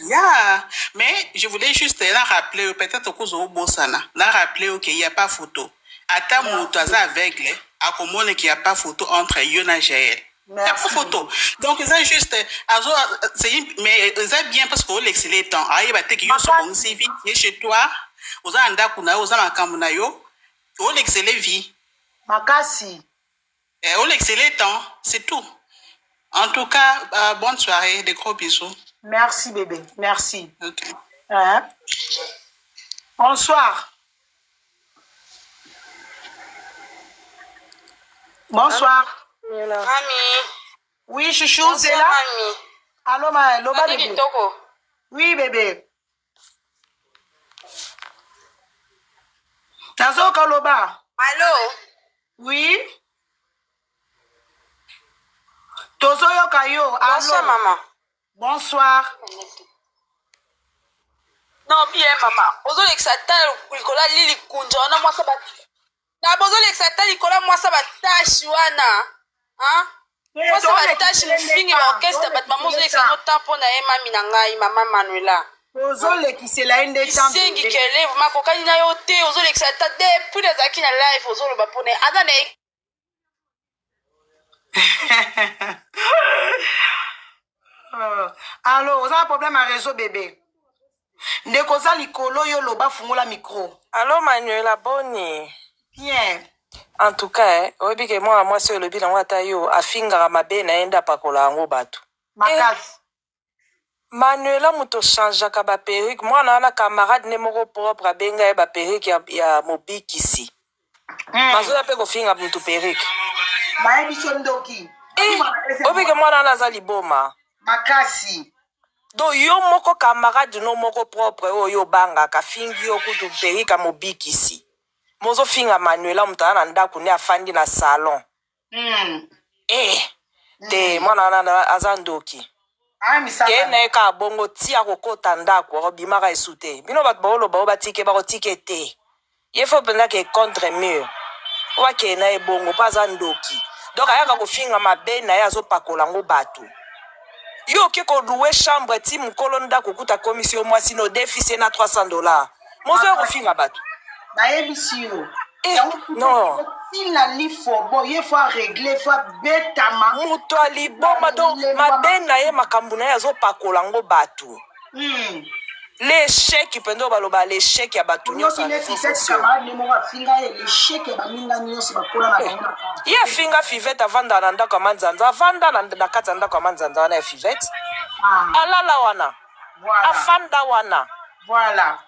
Yeah, mais je voulais juste la rappeler, peut-être que vous bosana, la rappeler qu'il n'y a pas photo. Ata moto aza aveugle, akomona qu'il n'y a pas photo entre yo na Jaël. Il n'y a pas
Merci.
photo. Donc, c'est juste, azo, c'est une- mais c'est bien parce que l'excellent temps. Aye, bah, t'es que yo so bon si vie, tu es chez toi, oza ndako na yo, oza makambo na yo, l'excellent vie.
Makasi.
Eh, l'excellent temps, c'est tout. En tout cas, bonne soirée, des gros bisous.
Merci bébé, merci.
Ok.
Hein? Bonsoir. Bonsoir.
Mami.
Oui, chouchou,
Bonsoir,
Zela.
mami.
Allô, ma, loba
Santé
bébé.
kitoko.
Oui, bébé. Nazoka loba.
Allô?
Oui. Tozoyoka yo.
Bonsoir,
Allô.
maman.
Bonsoir.
Non, bien, mama. Ozolekisa ta likolo ya lili kunja wana mwasa ba na bozolekisa ta likolo ya mwasa batashi wana. Hein? Mwasa batashi mofingi ba orchestre bato mama ozolekisa ngo temps mpo na ye mami na ngai mama Manuela.
Tozolekisela ye nde temps.
Isengi kele vraiment kokani na yo te ozolekisa ta depuis nazalaki na live ozoloba mpo na ye aza na ye.
Allo, oza na problème ya réseau bébé. Ndeko oza likolo yo loba fungola micro.
Allo Manuela, boni?
Bien.
En tout cas, eh, oyebi ke mwana mwasi oyo olobi nango ata yo afingaka mabe na ye nde apakola yango bato.
Makasi.
Eh, Manuela moto changeaka ba perruque, mwana wana camarade ne moko propre abenga ye ba perruque ya, ya mobikisi. Mazoya pe kofinga mutu perruque.
Bayebi so ndoki.
Eh, oyebi ke mwana wana aza liboma.
Makasi.
Donc yo moko camarade no moko propre oyo obangaka afingi yo kutu perruque ya mobikisi. Mozofinga Manuela moto aza na ndako nde afandi na salon. Eh, te mwana wana aza ndoki. Ke na ye kaka bongo ti akokota ndako akobimaka esu te. Bino bato baoloba oyo batike bakotike te. Ye fo mpenza ke contre mur. Oyo akende na ye bongo mpo aza ndoki. Donc ayaka kofinga mabe na ye azopakola yango bato. Yo oke kolouer chambre ti mokolo ndako okuta akomisi yo mwasi na odefisi ye na $300. Mozo ya kofinga bato.
Bayebisi yo.
Eh, non.
Tina lifobo ye fo aregle fo abetama.
Moto ya liboma donc mabe na ye makambo na ye azopakola yango bato. L'échec mpenza oyo baloba l'échec ya bato nyonso ya réseaux sociaux.
Camarade ne moko afinga ye l'échec ya baninga nyonso bakola na bango.
Ye afinga Fivette avanda na ndako ya Manzanza, avanda na, na kati ya ndako ya Manzanza wana ya Fivette. Alala wana.
Voilà.
Afanda wana.
Voilà.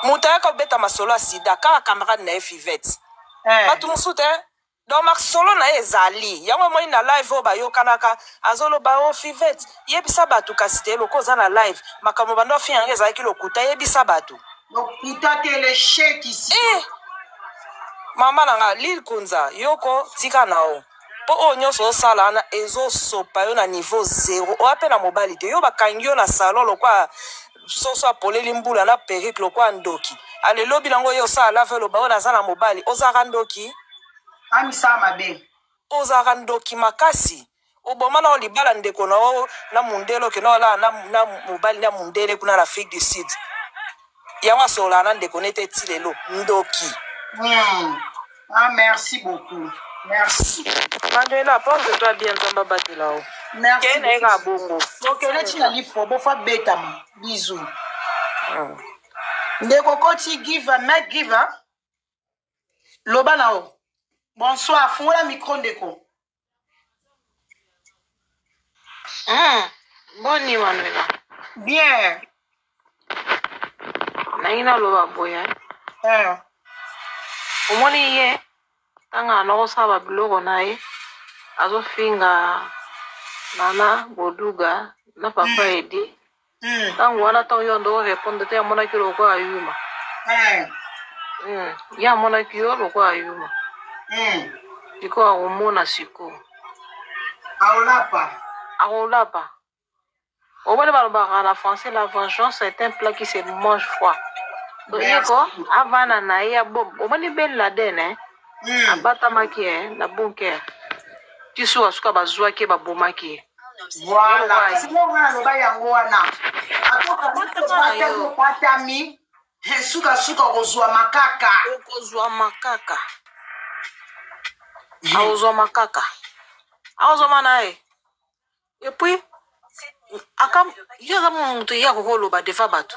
Moto ayaka kobeta masolo ya sida kaka camarade na ye Fivette. Bato mosusu te. Donc masolo na ye ezali yango emoni na live oyo bayokanaka azoloba o Fivette yebisa bato kasi te eloko oza na live makambo bando afinga yango ezalaki lokuta yebisa bato.
Lokuta te l'échec ici.
Eh, mama na nga Lil Kunza yoko tika na yo mpo oyo nyonso osala wana ezosopa yo na niveau zero oya mpe na mobali te yo bakangi yo na salon lokwa soso apoleli mbula na perruque lokwa ndoki ale lobi nango ye osala lave oloba oyo naza na mobali ozalaka ndoki.
Amisala mabe.
Ozalaka ndoki makasi oboma na libala ndeko na yo na mundele okende olala na, na mobali na mundele kuna na Afrique du Sud yango asololaka na ndeko nete ti lelo ndoki.
Ah, merci beaucoup. Merci.
Manuela, porte-toi bien, Nzambe abatela yo.
Merci.
Kende na ye kaka bongo.
Okende ti na lifobo fo abetama. Bisous. Ndeko koti give, make give. Loba na yo. Bonsoir, fungola micro ndeko.
Boni Manuela.
Bien.
Nangi naloba boye.
Eh.
Omoni ye ntango ana kosala babiloko na ye azofinga nana boduga na papa Edi. Ntango wana ntango yo ndo orépondre te, amonaki lokola yuma. Ye amonaki yo lokola yuma. Sikoyo akomona sikoyo.
Aolapa.
Akolapa. Omoni, balobaka na français: "La vengeance est un plat qui se mange froid." Donc ye ko avanda na ye abom. Omoni Ben Laden, eh? Abatamaki, eh, na bunker ti suka suka bazwaki ye, babomaki ye.
Voilà, sikoyo nga naloba yango wana.
Abatama na yo.
Obatami, sukasuka okozwa makaka.
Okozwa makaka, akozwa makaka, akozwama na ye. Et puis aka ye aza moto ye akoki oloba devant bato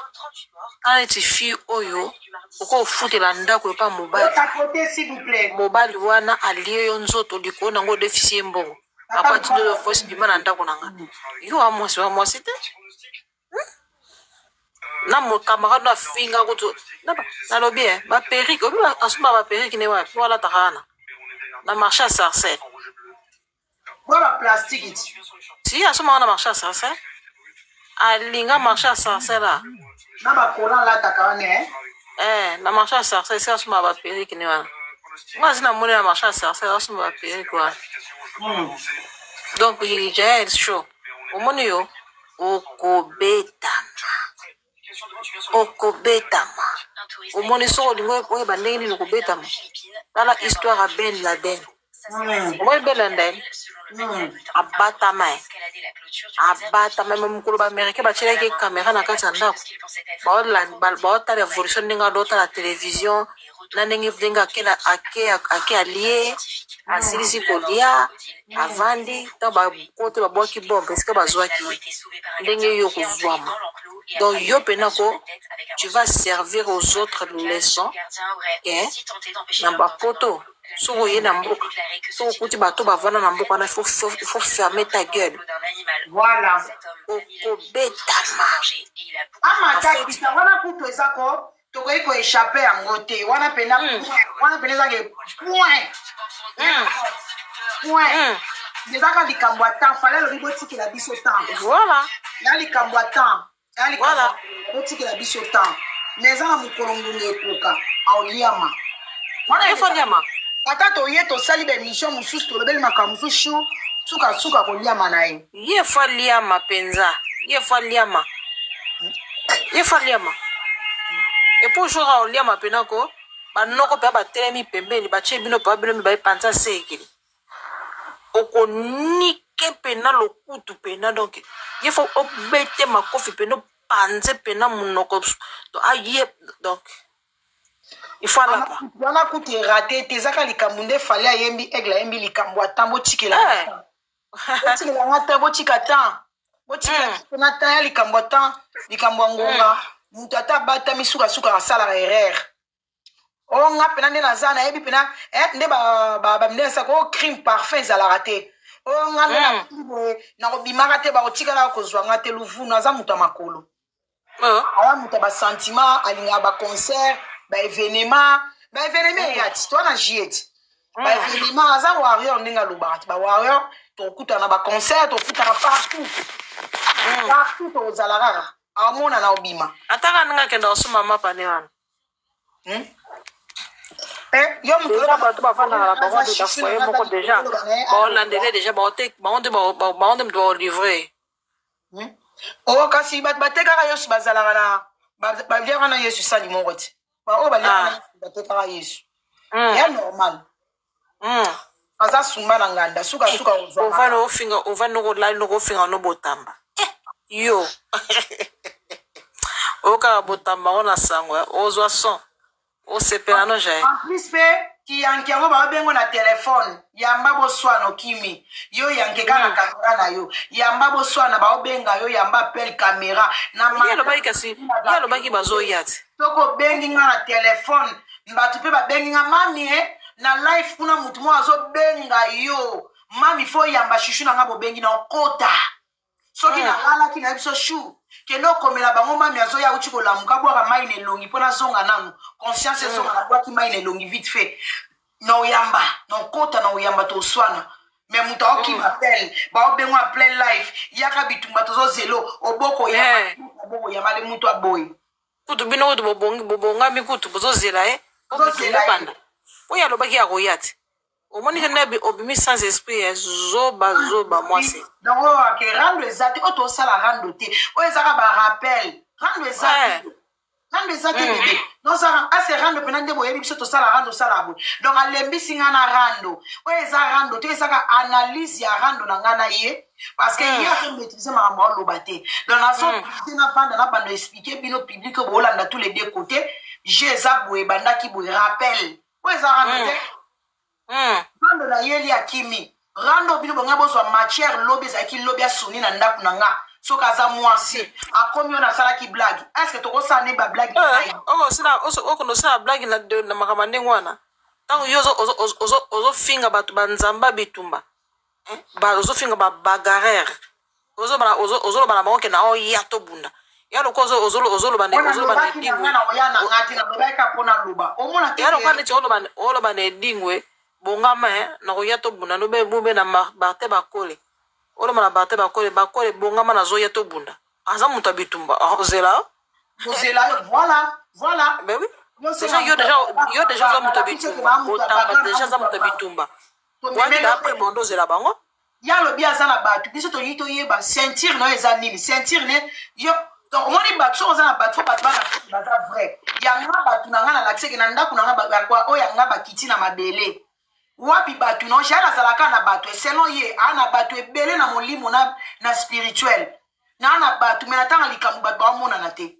tala neti fille oyo okofutela ndako epa mobali.
Otapote, s'il vous plaît.
Mobali wana alie yo nzoto likolo nango, odefisi ye mbongo, akwati nde voice bima na ndako na nga. Yo wa mwasi, wa mwasi te na mo camarade no afinga kutu. Nalobi e baperruque obi asomba baperruque ne wapi po alataka wana na marché ya Sarcelles.
Bwa baplastique ti.
Si asomaka na marché ya Sarcelles, alinga marché ya Sarcelles a.
Na bakola alataka wana, eh?
Eh, na marché ya Sarcelles esika asomaka baperruque ne wana. Nga asi namoni na marché ya Sarcelles asomba baperruque wana. Donc Jael Show, omoni yo okobetama, okobetama. Omoni, soki olingi oyeba ndenge nini okobetama, tala histoire ya Ben Laden. Omoni Ben Laden abatama ye, abatama me mokolo baaméricain batielaki caméra na kati ya ndako, baotala évolution ndenge adotala télévision na ndenge ake alie, asilisi kolia, avandi. Ntango bakote babwaki bombe esika bazwaki ye, ndenge yo kozwama. Donc yo mpena ko tu vas servir aux autres leçon ke na bapoto soki oye na mboka, soki okuti bato bavanda na mboka wana, il faut fermer ta gueule.
Voilà.
Okobetama.
Amatakisa wana kutu eza ko tokoki koéchapper yango te wana mpena. Wana mpena ezake point point. Ezaka likambo ya temps. Fally alobi botikela biso temps.
Voilà.
Ya likambo ya temps ya likambo.
Voilà.
Botikela biso temps, mais eza na mokolo ngonga ekoka, aoliama wana.
Il faut liama.
Ata toye tosali baémission mosusu, tolobeli makambo mosusu, sukasuka koliama na ye.
Ye fa liama mpenza, ye fa liama, ye fa liama. Et puis jour aoliama mpena ko banoko mpe batelemi pembeni, batie bino mpe bino mibale panza sekele, okonike mpena lokutu mpena. Donc ye fo obete makofi mpena, opanze mpena monoko. Donc aye, donc il faut alapa.
Wana kutu erate te, ezaka likambo nde Fally ayembi, Aigle ayembi likambo ata botikela. Botikela nga te, botika temps, botikela biso na temps ya likambo ya temps, likambo ya ngonga. Moto ata abatami, sukasuka asalaka erreur. O nga mpena nde naza nayebi mpena, nde bamindele esaka o crime parfait ezalaka te. O nga nde nakuli boye, nakobimaka te, bakotikalaka kozwa nga te. Luvunu aza moto ya makolo, aza moto ya basentiment, alingaka baconcert, baévénement, baévénement eya ti to na juillet ti baévénement. Aza warrior ndenge alobaka ti bawarrior, tokutana na baconcert, tokutana partout, partout tozala kaka, amona na obima.
Ataka ndenge akenda kosomba mapa ne wana.
Eh, yo moto.
Déjà bato bafandaka na bango nde na foyer moko, déjà baolandele, déjà bango nde moto baolivre.
O kasi bato batekaka Yesu bazalaka na baliaka na Yesu sali moko ti baoyo baliaka na Yesu, batekaka Yesu ya normal. Aza sumba na nganda, sukasuka kozwa.
Ovandi ofinga, ovandi nokolali nokofinga no botamba. Yo oyokaka botamba ngo na sango ozwa son, osepela no jae.
En plus mpe kiyanke yango baobengo na telefone, yamba boswana, okimi yo yanke kaka na kamera na yo, yamba boswana, baobenga yo, yamba appel caméra na.
Ye alobaki, kasi ye alobaki bazoya te.
Soki obengi nga na telefone, bato mpe babengi nga mami e na live kuna, motu moko azobenga yo mami, fo yamba shushu na nga, bobengi na okota. Soki nalalaki na biso chou, kende okomela bango mami azoya auti kolamuka, bwaka mai na elongi mpo nazonga nanu conscience ezonga. Nabwaki mai na elongi vite fait, na oyamba na okota na oyamba, toswana. Me moto aokima appel, baobengo en plein life, yaka bitumba, tozozelo oboko yamba. Oboko yamba le moto aboyi.
Kutu bino kutu bobongi, bobongami kutu bozozela ye po
Bozozela
bitumba
ye.
Banda oyo alobaki akoya te, omoni ke nde obimi sans esprit ya zoba zoba mwasi.
Donc oyo ake rando eza te, oyo tosala rando te, oyo ezaka barappel. Rando eza te, rando eza te. Bebe nosala ase rando mpena nde boyebi biso tosala rando, osala boye. Donc alembisi nga na rando oyo eza rando te, ezaka analyse ya rando na nga na ye, parce que ye azomaîtrise makambo aoloba te. Donc nazooblige navanda na bando explique bino public oyo boolanda tous les deux côtés. Je eza boye, ebandaki boye, rappel oyo eza rando te. Rando nayeli akimi rando, bino bongai bozwa matière. Lobi ezalaki lobi, asoni na ndako na nga. Soki aza mwasi akomi oyo nasalaki blague, est ce que tokosala nde bablague na ye?
Okende osala blague na makambo ya ndenge wana, ntango yo ozofinga bato banzamba bitumba, eh, ozofinga babagarreur, ozoloba na bango ke na oya tobunda ya lokola ozoloba
wana
ozoloba na
nalobaki na
edingwe.
Nga na oya na nga te, nalobaki kaka mpo naloba, omona te.
Ya lokola neti oloba na edingwe, bongama e na koya tobunda, nobe bube na Barte Bakole, oloba na Barte Bakole, Bakole bongama, nazoya tobunda. Aza moto ya bitumba, ozela.
Kozela, voilà, voilà.
Ben oui, déjà yo, déjà yo, déjà oza moto ya bitumba, botamba déjà aza moto ya bitumba wani da après bondo ozela bango.
Ye alobi aza na bato, biso tolingi toyeba ceinture na yo eza nini, ceinture ne yo. Donc omoni bato, soki oza na bato, fo bato bana baza vrai. Yanga bato na nga nalakiseke na ndako na nga oyo yanga bakiti na mabele wapi bato no. Jael azalaka na bato selon ye, aa na bato ebele na molimo na spirituel na bato. Me na ntango likambo bato baomonana te,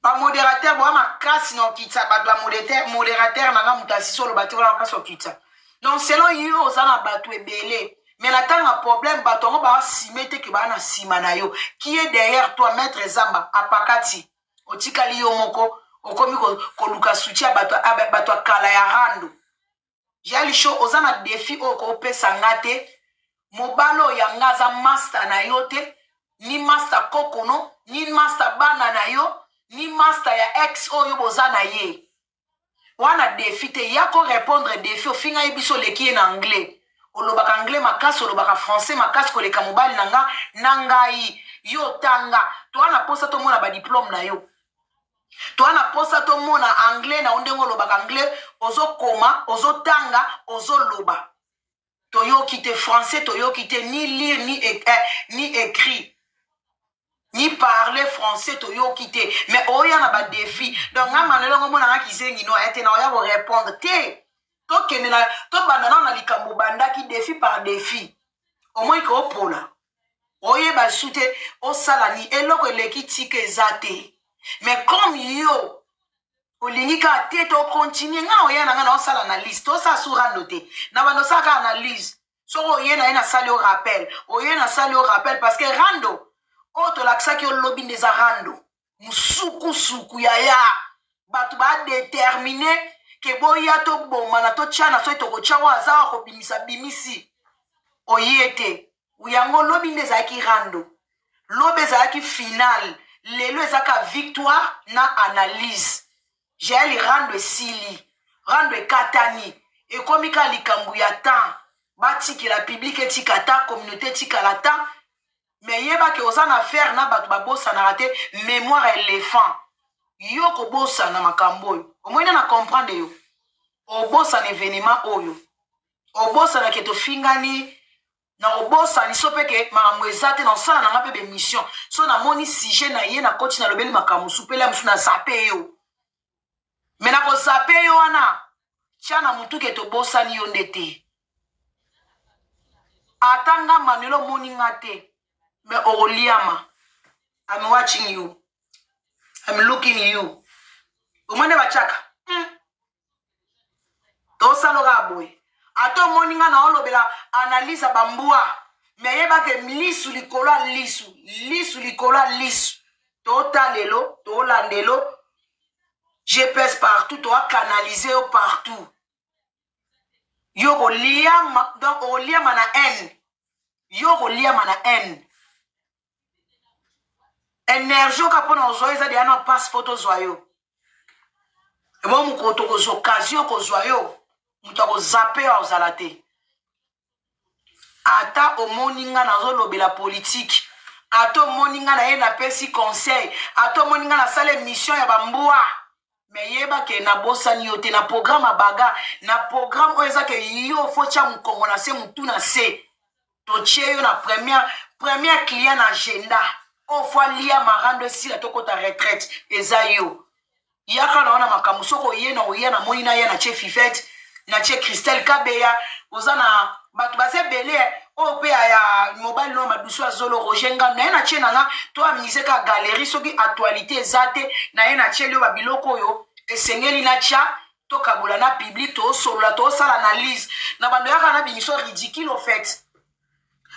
bamodérateur boya makasi na okitisa bato, bamodérateur na nga moto asisi oloba te wana makasi okitisa. Donc selon yo oza na bato ebele, mais na ntango ya problème bato yango baasime te ke baa na nsima na yo. Qui est derrière toi? Maître Zamba apakati, otikali yo moko, okomi koluka soutien ya bato ya kala ya rando. Jael Show, oza na défi oyo koopesa nga te. Mobali oyo yanga aza master na yo te, ni master kokono, ni master bana na yo, ni master ya ex oyo boza na ye wana. Défi te, ya korépondre défi. Ofinga ye, biso oleki ye na anglais, olobaka anglais makasi, olobaka français makasi koleka mobali na nga na ngai. Yo otanga, toa na posa tomona badiplôme na yo, toa na posa tomona anglais na yo, ndenge olobaka anglais, ozokoma, ozotanga, ozoloba. Toyoki te français, toyoki te ni lire ni écrit ni parler français, toyoki te. Mais oya na badéfi. Donc nga Manuel yango omonanga kizengi no aya te na oya korépondre te. Tokende na tobanda nano na likambo obandaki, défi par défi. Omoi ke opola, oyeba su te osala ni eloko eleki tika eza te. Mais comme yo olingi kaka te tocontinue, nga na oya na nga na osala analyse, tosala su rando te, na bando osala kaka analyse. Soki oye na ye, nasali yo rappel, oye nasali yo rappel, parce que rando oyo tolakisaki yo lobi nde eza rando mosukusuku. Yaya, bato badétermine ke boya tobomana, totyana, soki tokotya oyo aza wa kobimisa bimisi oye te. Yango lobi nde ezalaki rando, lobi ezalaki final, lelo ezaka victoire na analyse. Jael, rando esili, rando ekatani, ekomi kaka likambo ya temps. Batikela public, etika ta communauté, etikala ta. Me yebake oza na affaire na bato babosanaka te, mémoire éléphant. Yo kobosana makambo oyo omoi na comprendre yo, obosana événement oyo, obosanake tofingani na kobosani so mpe ke makambo eza te. Na osala na nga mpe bémission, so namoni sujet na ye, nakoti, nalobeli makambo mosusu mpe la mosusu nazape yo. Me na kozape yo wana, tia na motu ke tobosani yo nde te. Ata nga Manuel omoni nga te, me okoliama. I'm watching you, I'm looking you. Omoni batiaka. Tosala kaka boye. Ata omoni nga na olobela analyse ya bambwa, me yebake lisu likolo ya lisu, lisu likolo ya lisu. Totalelo, tolandelo GPS partout, toakanalize yo partout. Yo koliama, donc okoliama na haine. Yo okoliama na haine. Energie oka mpona ozwa yo eza deya na passe mpo tozwa yo. Ebongo mokolo tokozwa occasion kozwa yo, moto akozape yo akozala te. Ata omoni nga nazolobela politike, ata omoni nga naye napesi conseil, ata omoni nga nasala emission ya bambwa, me yeba ke nabosani yo te na programme ya baga, na programme oyo eza ke yo fo tya mokongo na se, motu na se. Totie yo na première client na agenda oyo fo alia marando esila tokota retraite, eza yo. Yaka na wana makambo, soki oye na oya na moni na ya na tie Fifette, na tie Christelle Kabeya, oza na bato baza ebele oyo mpe ya mobali no madusu ya zolo Roger Ngando, na ye na tie na nga to amise ka galerie soki actualité eza te, na ye na tie lio ba biloko oyo esengeli na tia tokabola na public, tosolola, tosala analyse na bando yaka na bimiso ridicule au fait.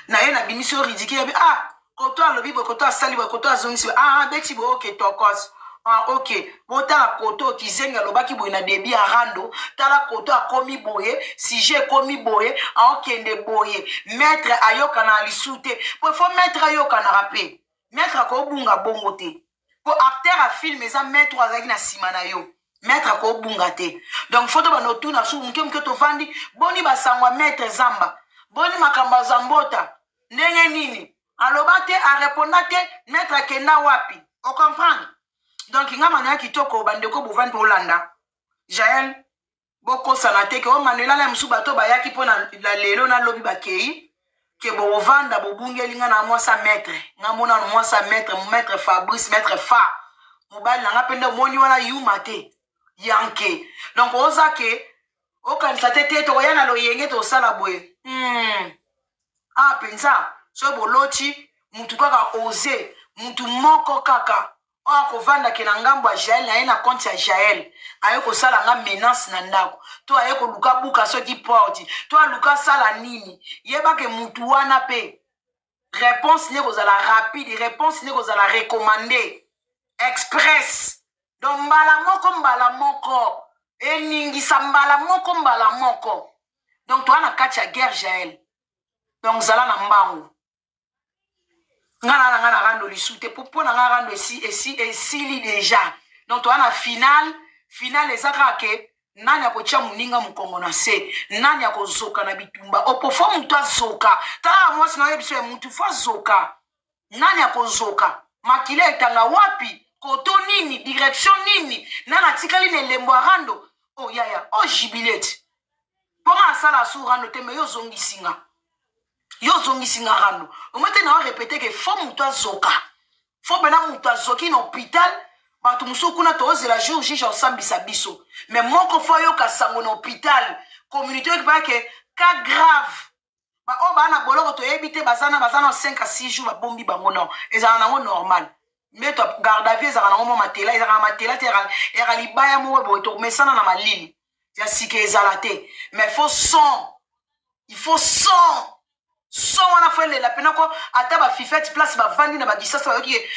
Na ye na bimiso ridicule ya ah koto alobi boye, koto asali boye, koto azongisi boye, ah beti boye, ok tokos. Ah, ok botala koto kizengi alobaki boye na début ya rando, tala koto akomi boye, sujet ekomi boye, aokende boye, maître ayokana lisu te po faut maître ayokanaka pe, maître akobunga bongo te po acteur ya film eza maître oyo azalaki na nsima na yo, maître akobunga te. Donc faut tobanda otuna su moke moke, tovandi boni basango ya maître Zamba, boni makambo ya Zambota ndenge nini, aloba te, areponda te, maître akenda wapi, ocomprendre? Donc nga Manuela kitoko, bandeko bovandi bolanda Jael, bokosana te ke o Manuela na mosusu bato bayaki mpo na lelo nalobi bakei ke bokovanda bobungeli nga na mwasa maître, nga mona mwasa maître, maître Fabrice, maître Fa, mobali na nga mpe nde omoni wana yuma te yanke. Donc oza ke okanisa te te tokoya na loyenge tosala boye. Ah mpenza soki boloti mutu kaka ose mutu moko kaka oyo akovandake na ngambo ya Jael na ye na compte ya Jael, aye kosala nga menace na ndako, to aye koluka buka soki porte, to aluka sala nini, yebake mutu wana pe réponse ne kozala rapide, réponse ne kozala recommandé express. Donc mbala moko mbala moko eningisa mbala moko mbala moko. Donc toa na kati ya guerre Jael, donc zala na mbangu. Nga na nga na rando lisu te po na nga rando esi esi esili déjà. Donc toa na finale, finale eza kaka ke nani akotia moninga mokongo na se, nani akozoka na bitumba opo fo moto azoka. Tala mwasi na oyebi so ya motu fo azoka, nani akozoka, makila etanga wapi, koto nini, direction nini, nani atikali na elembo ya rando. Oh yaya, oh jubilete mpo nga asala su rando te, me yo ozongisi nga, yo ozongisi nga rando. Omoi te na orepete ke fo moto azoka, fo mpena moto azoki na hôpital. Bato mosusu kuna tozela jour juge osambisa biso, me moko fo ayoka sango na hôpital, communauté oyoki mpaka ke cas grave. Baoyo baa na boloko toyebi te, baza na 5 à 6 jours babombi bango, non ezalaka nango normal. Mbeto garde à vue ezalaka nango mwa matela, ezalaka na matela te, eyaka libaya moko boye, tokomesana na malili ya sika ezala te. Mais faut son, il faut son, son wana fo elela mpena ko ata bafifete place bavandi na bagisasa bayoki ye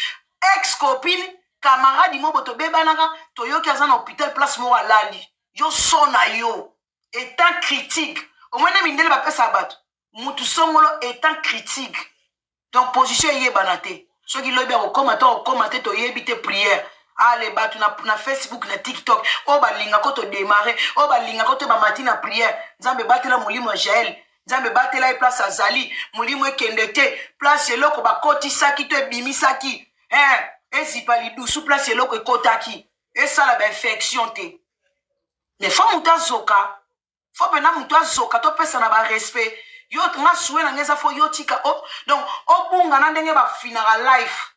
ex copine camarade moko tobebanaka, toyoki aza na hôpital place moko alali, yo son na yo étant critique. Omoni mindele bapesaka bato mutu songolo étant critique, donc position eyebana te, soki lobi akokoma to akokoma te toyebi te. Prière ale bato na Facebook na TikTok oyo balingako todemare, oyo balingako to bamati na prière. Nzambe batela molimo ya Jael, Nzambe batela ye place azali, molimo ekende te place eloko bakotisaki to ebimisaki, ezipa lidusu place eloko ekotaki, esala bainfection te. Mais fo moto azoka, fo mpena moto azoka, topesa na barespect. Yo nga suwe na nga eza fo yo tika o, donc obunga na ndenge bafinaka life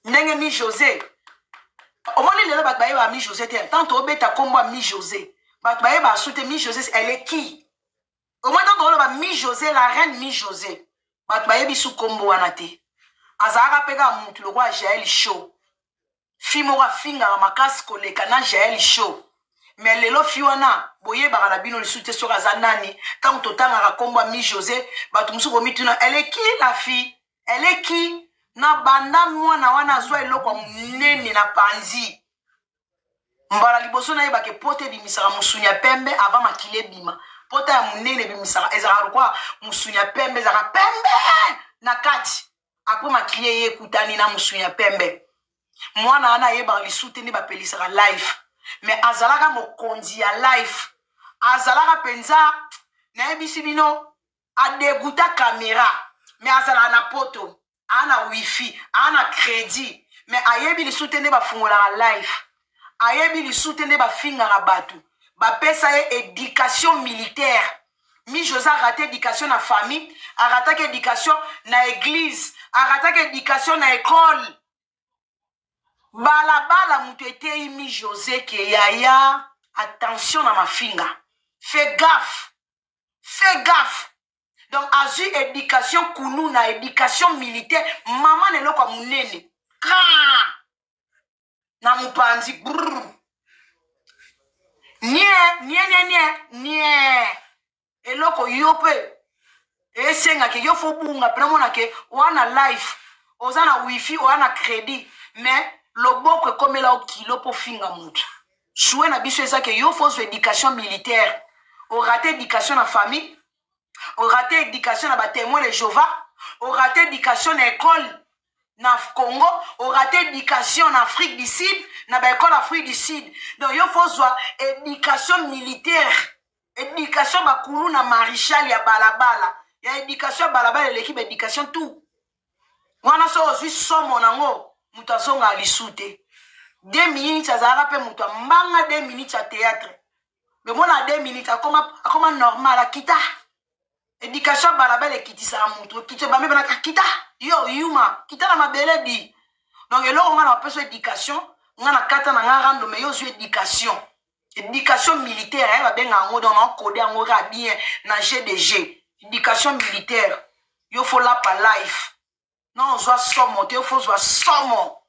ndenge mi José. Omoni lelo bato bayebaka mi José te, tant obeta kombo ya mi José bato bayebaka su te mi José elle est qui. Omoni ntango oloba mi José, la reine mi José, bato bayebi su kombo wana te. Azalaka mpe kaka mutu lokola Jael Show, fi moko afingaka makasi koleka na Jael Show, mais lelo fi wana boyebaka na bino lisusu te soki aza nani. Ntango totangaka kombo ya mi José bato mosusu komituna elle est qui la fille, elle est qui. Na banda mwana wana azwa eloko ya monene na panzi mbala liboso nayebaka epote ebimisaka mosuni ya pembe avant makila ebima. Pota ya monene ebimisaka, ezalaka lokola mosuni ya pembe, ezalaka pembe na kati. Apres makiye ye ekutani na mosuni ya pembe. Mwana wana ayebaka lisusu te nde bapelisaka live, mais azalaka mokonzi ya live, azalaka mpenza, nayebisi bino, adeguta camera, mais azalaka na poto, aa na wifi, aa na credit, mais ayebi lisusu te nde bafungolaka live, ayebi lisusu te nde bafingaka bato. Bapesa ye éducation militaire. Mi José a raté éducation na famille, a rataki éducation na église, a rataki éducation na école. Balabala moto eteyi Mi José ke yaya, attention na mafinga, fais gaffe, fais gaffe. Donc azwi éducation kuluna, éducation militaire, mama na eloko ya monene kra na mopanzi brrr. Nie nie nie nie nie, eloko yo mpe esengaki yo fo bunga mpena mona ke oa na life, oza na wifi, oa na crédit, mais loboko ekomela yo kilo mpo finga motu. Sue na biso eza ke yo fo ozwa éducation militaire. Orate éducation na famille, orate éducation na batémoin de Jehova, orate éducation na école na Congo, orate éducation na Afrique du Sud, na baécole Afrique du Sud. Donc yo fo ozwa éducation militaire, éducation bakulu na maréchal ya balabala. Ya éducation ya balabala eleki baéducation tout wana. So ozwi somo nango, moto azongaka lisu te. 2 minutes azalaka mpe moto ambanga, 2 minutes ya théâtre, mais mona 2 minutes akoma, akoma normal, akita. Éducation ya balabala ekitisaka moto, ekiti bame banaka kita yo yuma, kita na mabele di. Donc eloko nga na bapesa éducation, nga na kata na nga rando, mais yo ozwi éducation, éducation militaire, eh, babenga yango. Donc naokode yango kaka bien na GDG, éducation militaire. Yo fo lapa life non, ozwa somo te, yo fo ozwa somo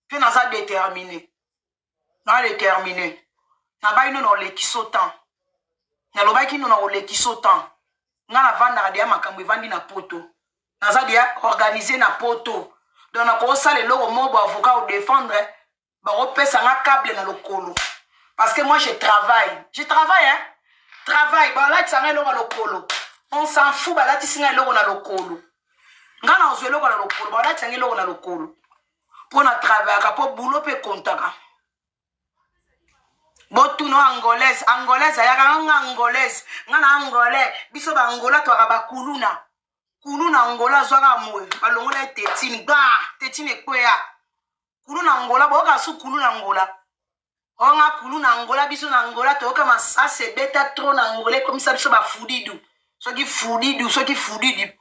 mpe naza déterminé, na déterminé. Nabai no na olekisa temps, nalobaki no na olekisa temps. Nga navandaka deya, makambo evandi na poto, naza deya organisé na poto. Donc nakosala eloko moko bo avocat odéfendre, bakopesa nga câble na lokolo, parce que moi je travaille, je travaille, hein? Travail, balatisa nga eloko na lokolo, on s'en fout. Balatisi nga eloko na lokolo, nga na ozwa eloko na lokolo, balatisa nga eloko na lokolo mpo na travaillaka, mpo boulot mpe ekontaka. Botuna angolaise, angolaise ayaka nga, angolaise, nga na angolais. Biso baangola twaka bakuluna, kuluna Angola azwaka moyo, balongola ye tetine gba, tetine ekweya. Kulu na Angola, boyoka su kulu na Angola onga kulu na Angola. Biso na Angola toyoka masasi ebeta tro na Angola, ekomisa biso bafudidu, soki fudidu, soki fudidu.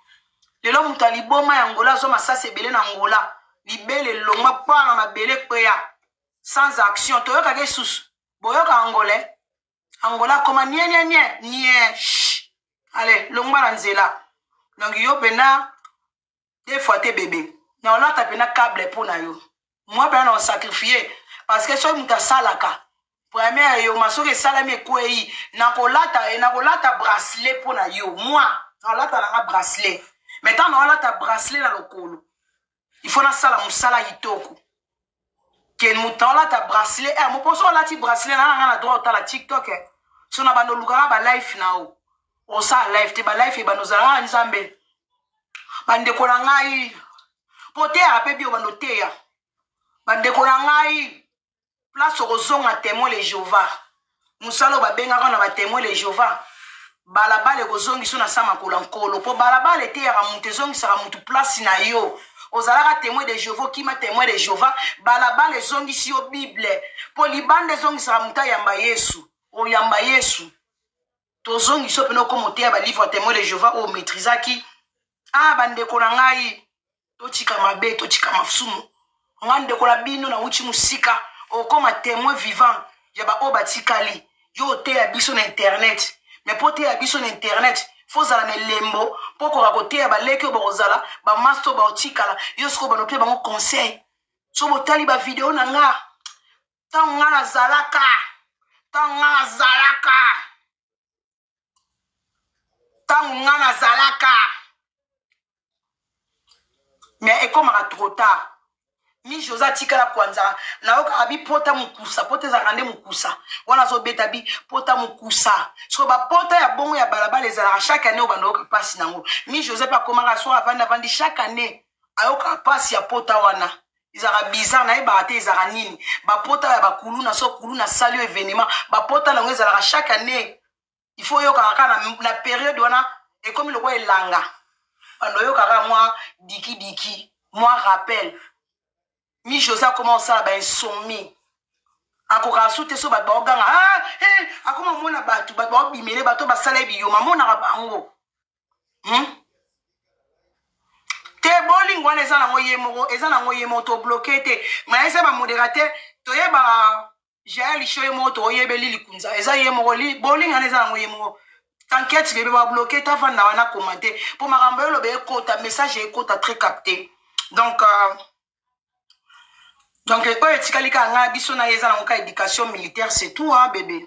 Lelo moto ya liboma ya Angola azwa masasi ebele na Angola, libele elongwa mpa na mabele ekweya sans action. Toyokaka esusu, boyoka angolais, Angola akoma nie nie nie nie, ale longwa na nzela. Donc yo mpena deux fois te, bebe, na olata mpena câble mpo na yo mwa mpena na osacrifie, parce que soki moto asalaka première eyoma, soki esalami ekwei, nakolata, nakolata bracelet mpo na yo. Mwa naolata nanga bracelet, mais ntango naolata bracelet na lokolo, il faut nasala mosala kitoko ke moto aolata bracelet. Eh, moposo olati bracelet na nanga na droit otala TikTok, eh. So na bando olukaka balife na o osala life te, balife ebando ozalaka nzambe. Bandeko na ngai, mpo teyaka mpe bio bando teya, bandeko na ngai, place okozonga témoin le Jehova, mosala oyo babengaka na batémoin le Jehova, balabala ekozongisa na sa makolo ya nkolo, mpo balabala eteyaka moto, ezongisaka motu place na yo. Ozalaka témoin de Jehova, okima témoin de Jehova, balabala ezongisi yo Bible, mpo libanda ezongisaka moto ayamba Yesu. Oyamba Yesu, tozongisi yo mpena okoma oteya balivre ya témoin de Jehova oyo maîtrisaki. Ah, bandeko na ngai, totika mabe, totika masumu. Nga ndeko na bino nauti mosika. Okoma témoin vivant ya baoyo batikali. Yo oteya biso na internet, mais mpo oteya biso na internet, fo ozala na elembo mpo okoka koteya baleki oyo bakozala bamaster oyo baotikala. Yo sikoyo banope bango conseil. So botali bavideo na nga, ntango nga nazalaka, ntango nga nazalaka, ntango nga nazalaka, mais ekomaka trop tard. Mi Jose atikala kwanza nayokaka bi pota mokusa pota ezalaka nde mokusa wana azobeta bi pota mokusa soko bapota ya bongo ya balabala ezalaka chaque année obanda oyoka mpasi nango. Mi Jose mpe akomaka so avandi avandi chaque année ayokaka mpasi ya pota wana ezalaka bizarre, nayebaka te ezalaka nini bapota ya bakuluna. So kuluna asali yo événement, bapota nango ezalaka chaque année, il faut oyokaka kaka na période wana ekomi lokola elanga, bando oyokaka mwa dikidiki mwa rappel. Mi José akoma osala bainsomnie, akokaka su te. So bato baoganga, ah, eh, akoma omona bato, bato baobimele, bato basala ye biyoma, amonaka bango, Te, bolingo wana eza nango ye moko, eza nango ye moko, tobloke te. Ma eza bamodérateur, toyeba Jael Show ye moko, toyebeli likunza eza ye moko, bolingo wana eza nango ye moko. T'inquiète bébé, babloke tavanda wana, commente mpo makambo yoloba ekota, message ekota très capté. Donc oyo etikali kaka ngai biso na ye eza nango ka éducation militaire, c'est tout, hein, bébé.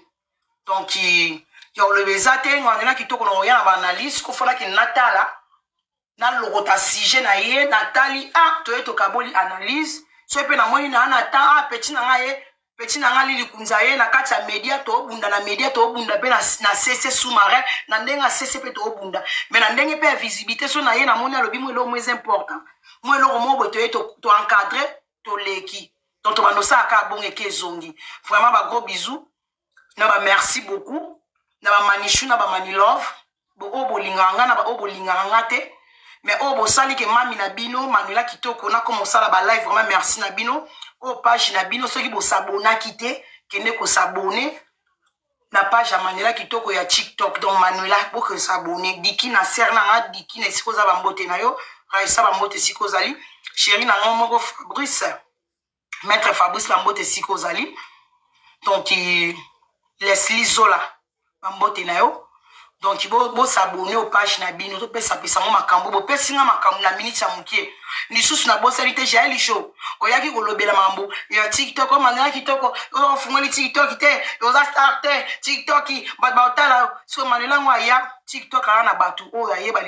Donc ya koloba eza te. Ngandela kitoko na koya na baanalyse kofonaki, natala nalokota sujet na ye, natali a toye tokaboli analyse. Soki mpe namoni na na ta a petit na ngai ye, petit na ngai lilikunza ye na kati ya média, tobunda na média, tobunda mpe na cc sous-marin, na ndenge ya cc mpe tobunda, mais na ndenge mpe ya visibilité. So na ye namoni alobi mo eloko mo eza important, mo eloko mo boye, toye toencadre, toleki. Donc tobanda osala kaka bongo, eke ezongi. Vraiment bagros bisous na bamerci beaucoup na bamanichou na bamanilove oyo bolingaka nga na baoyo bolingaka nga te, mais oyo bosali ke mami na bino Manuela Kitoko nakoma osala balive, vraiment merci na bino. Oyo page na bino, soki bosabonaki te, kende kosabone na page ya Manuela Kitoko ya TikTok. Donc Manuela, bokosabone diki na ser na nga diki na esika oza, bambote na yo Raisa, bambote esika ozali, chéri na nga moko Fabrice, maître Fabrice, bambote esika ozali. Donc Leslie Zola, bambote na yo. Donc bosabone o page na bino, topesapesa ngo makambo bopesi nga makambo na minute ya mokie. Lisusu nabosani te, Jael Show oyaki kolobela makambo ya TikTok. Omandela kitoko, ofungoli TikTok te, oza star te. TikTok bato baotala. Soki Manuela ngo aya TikTok, aya na bato oyo ayeba.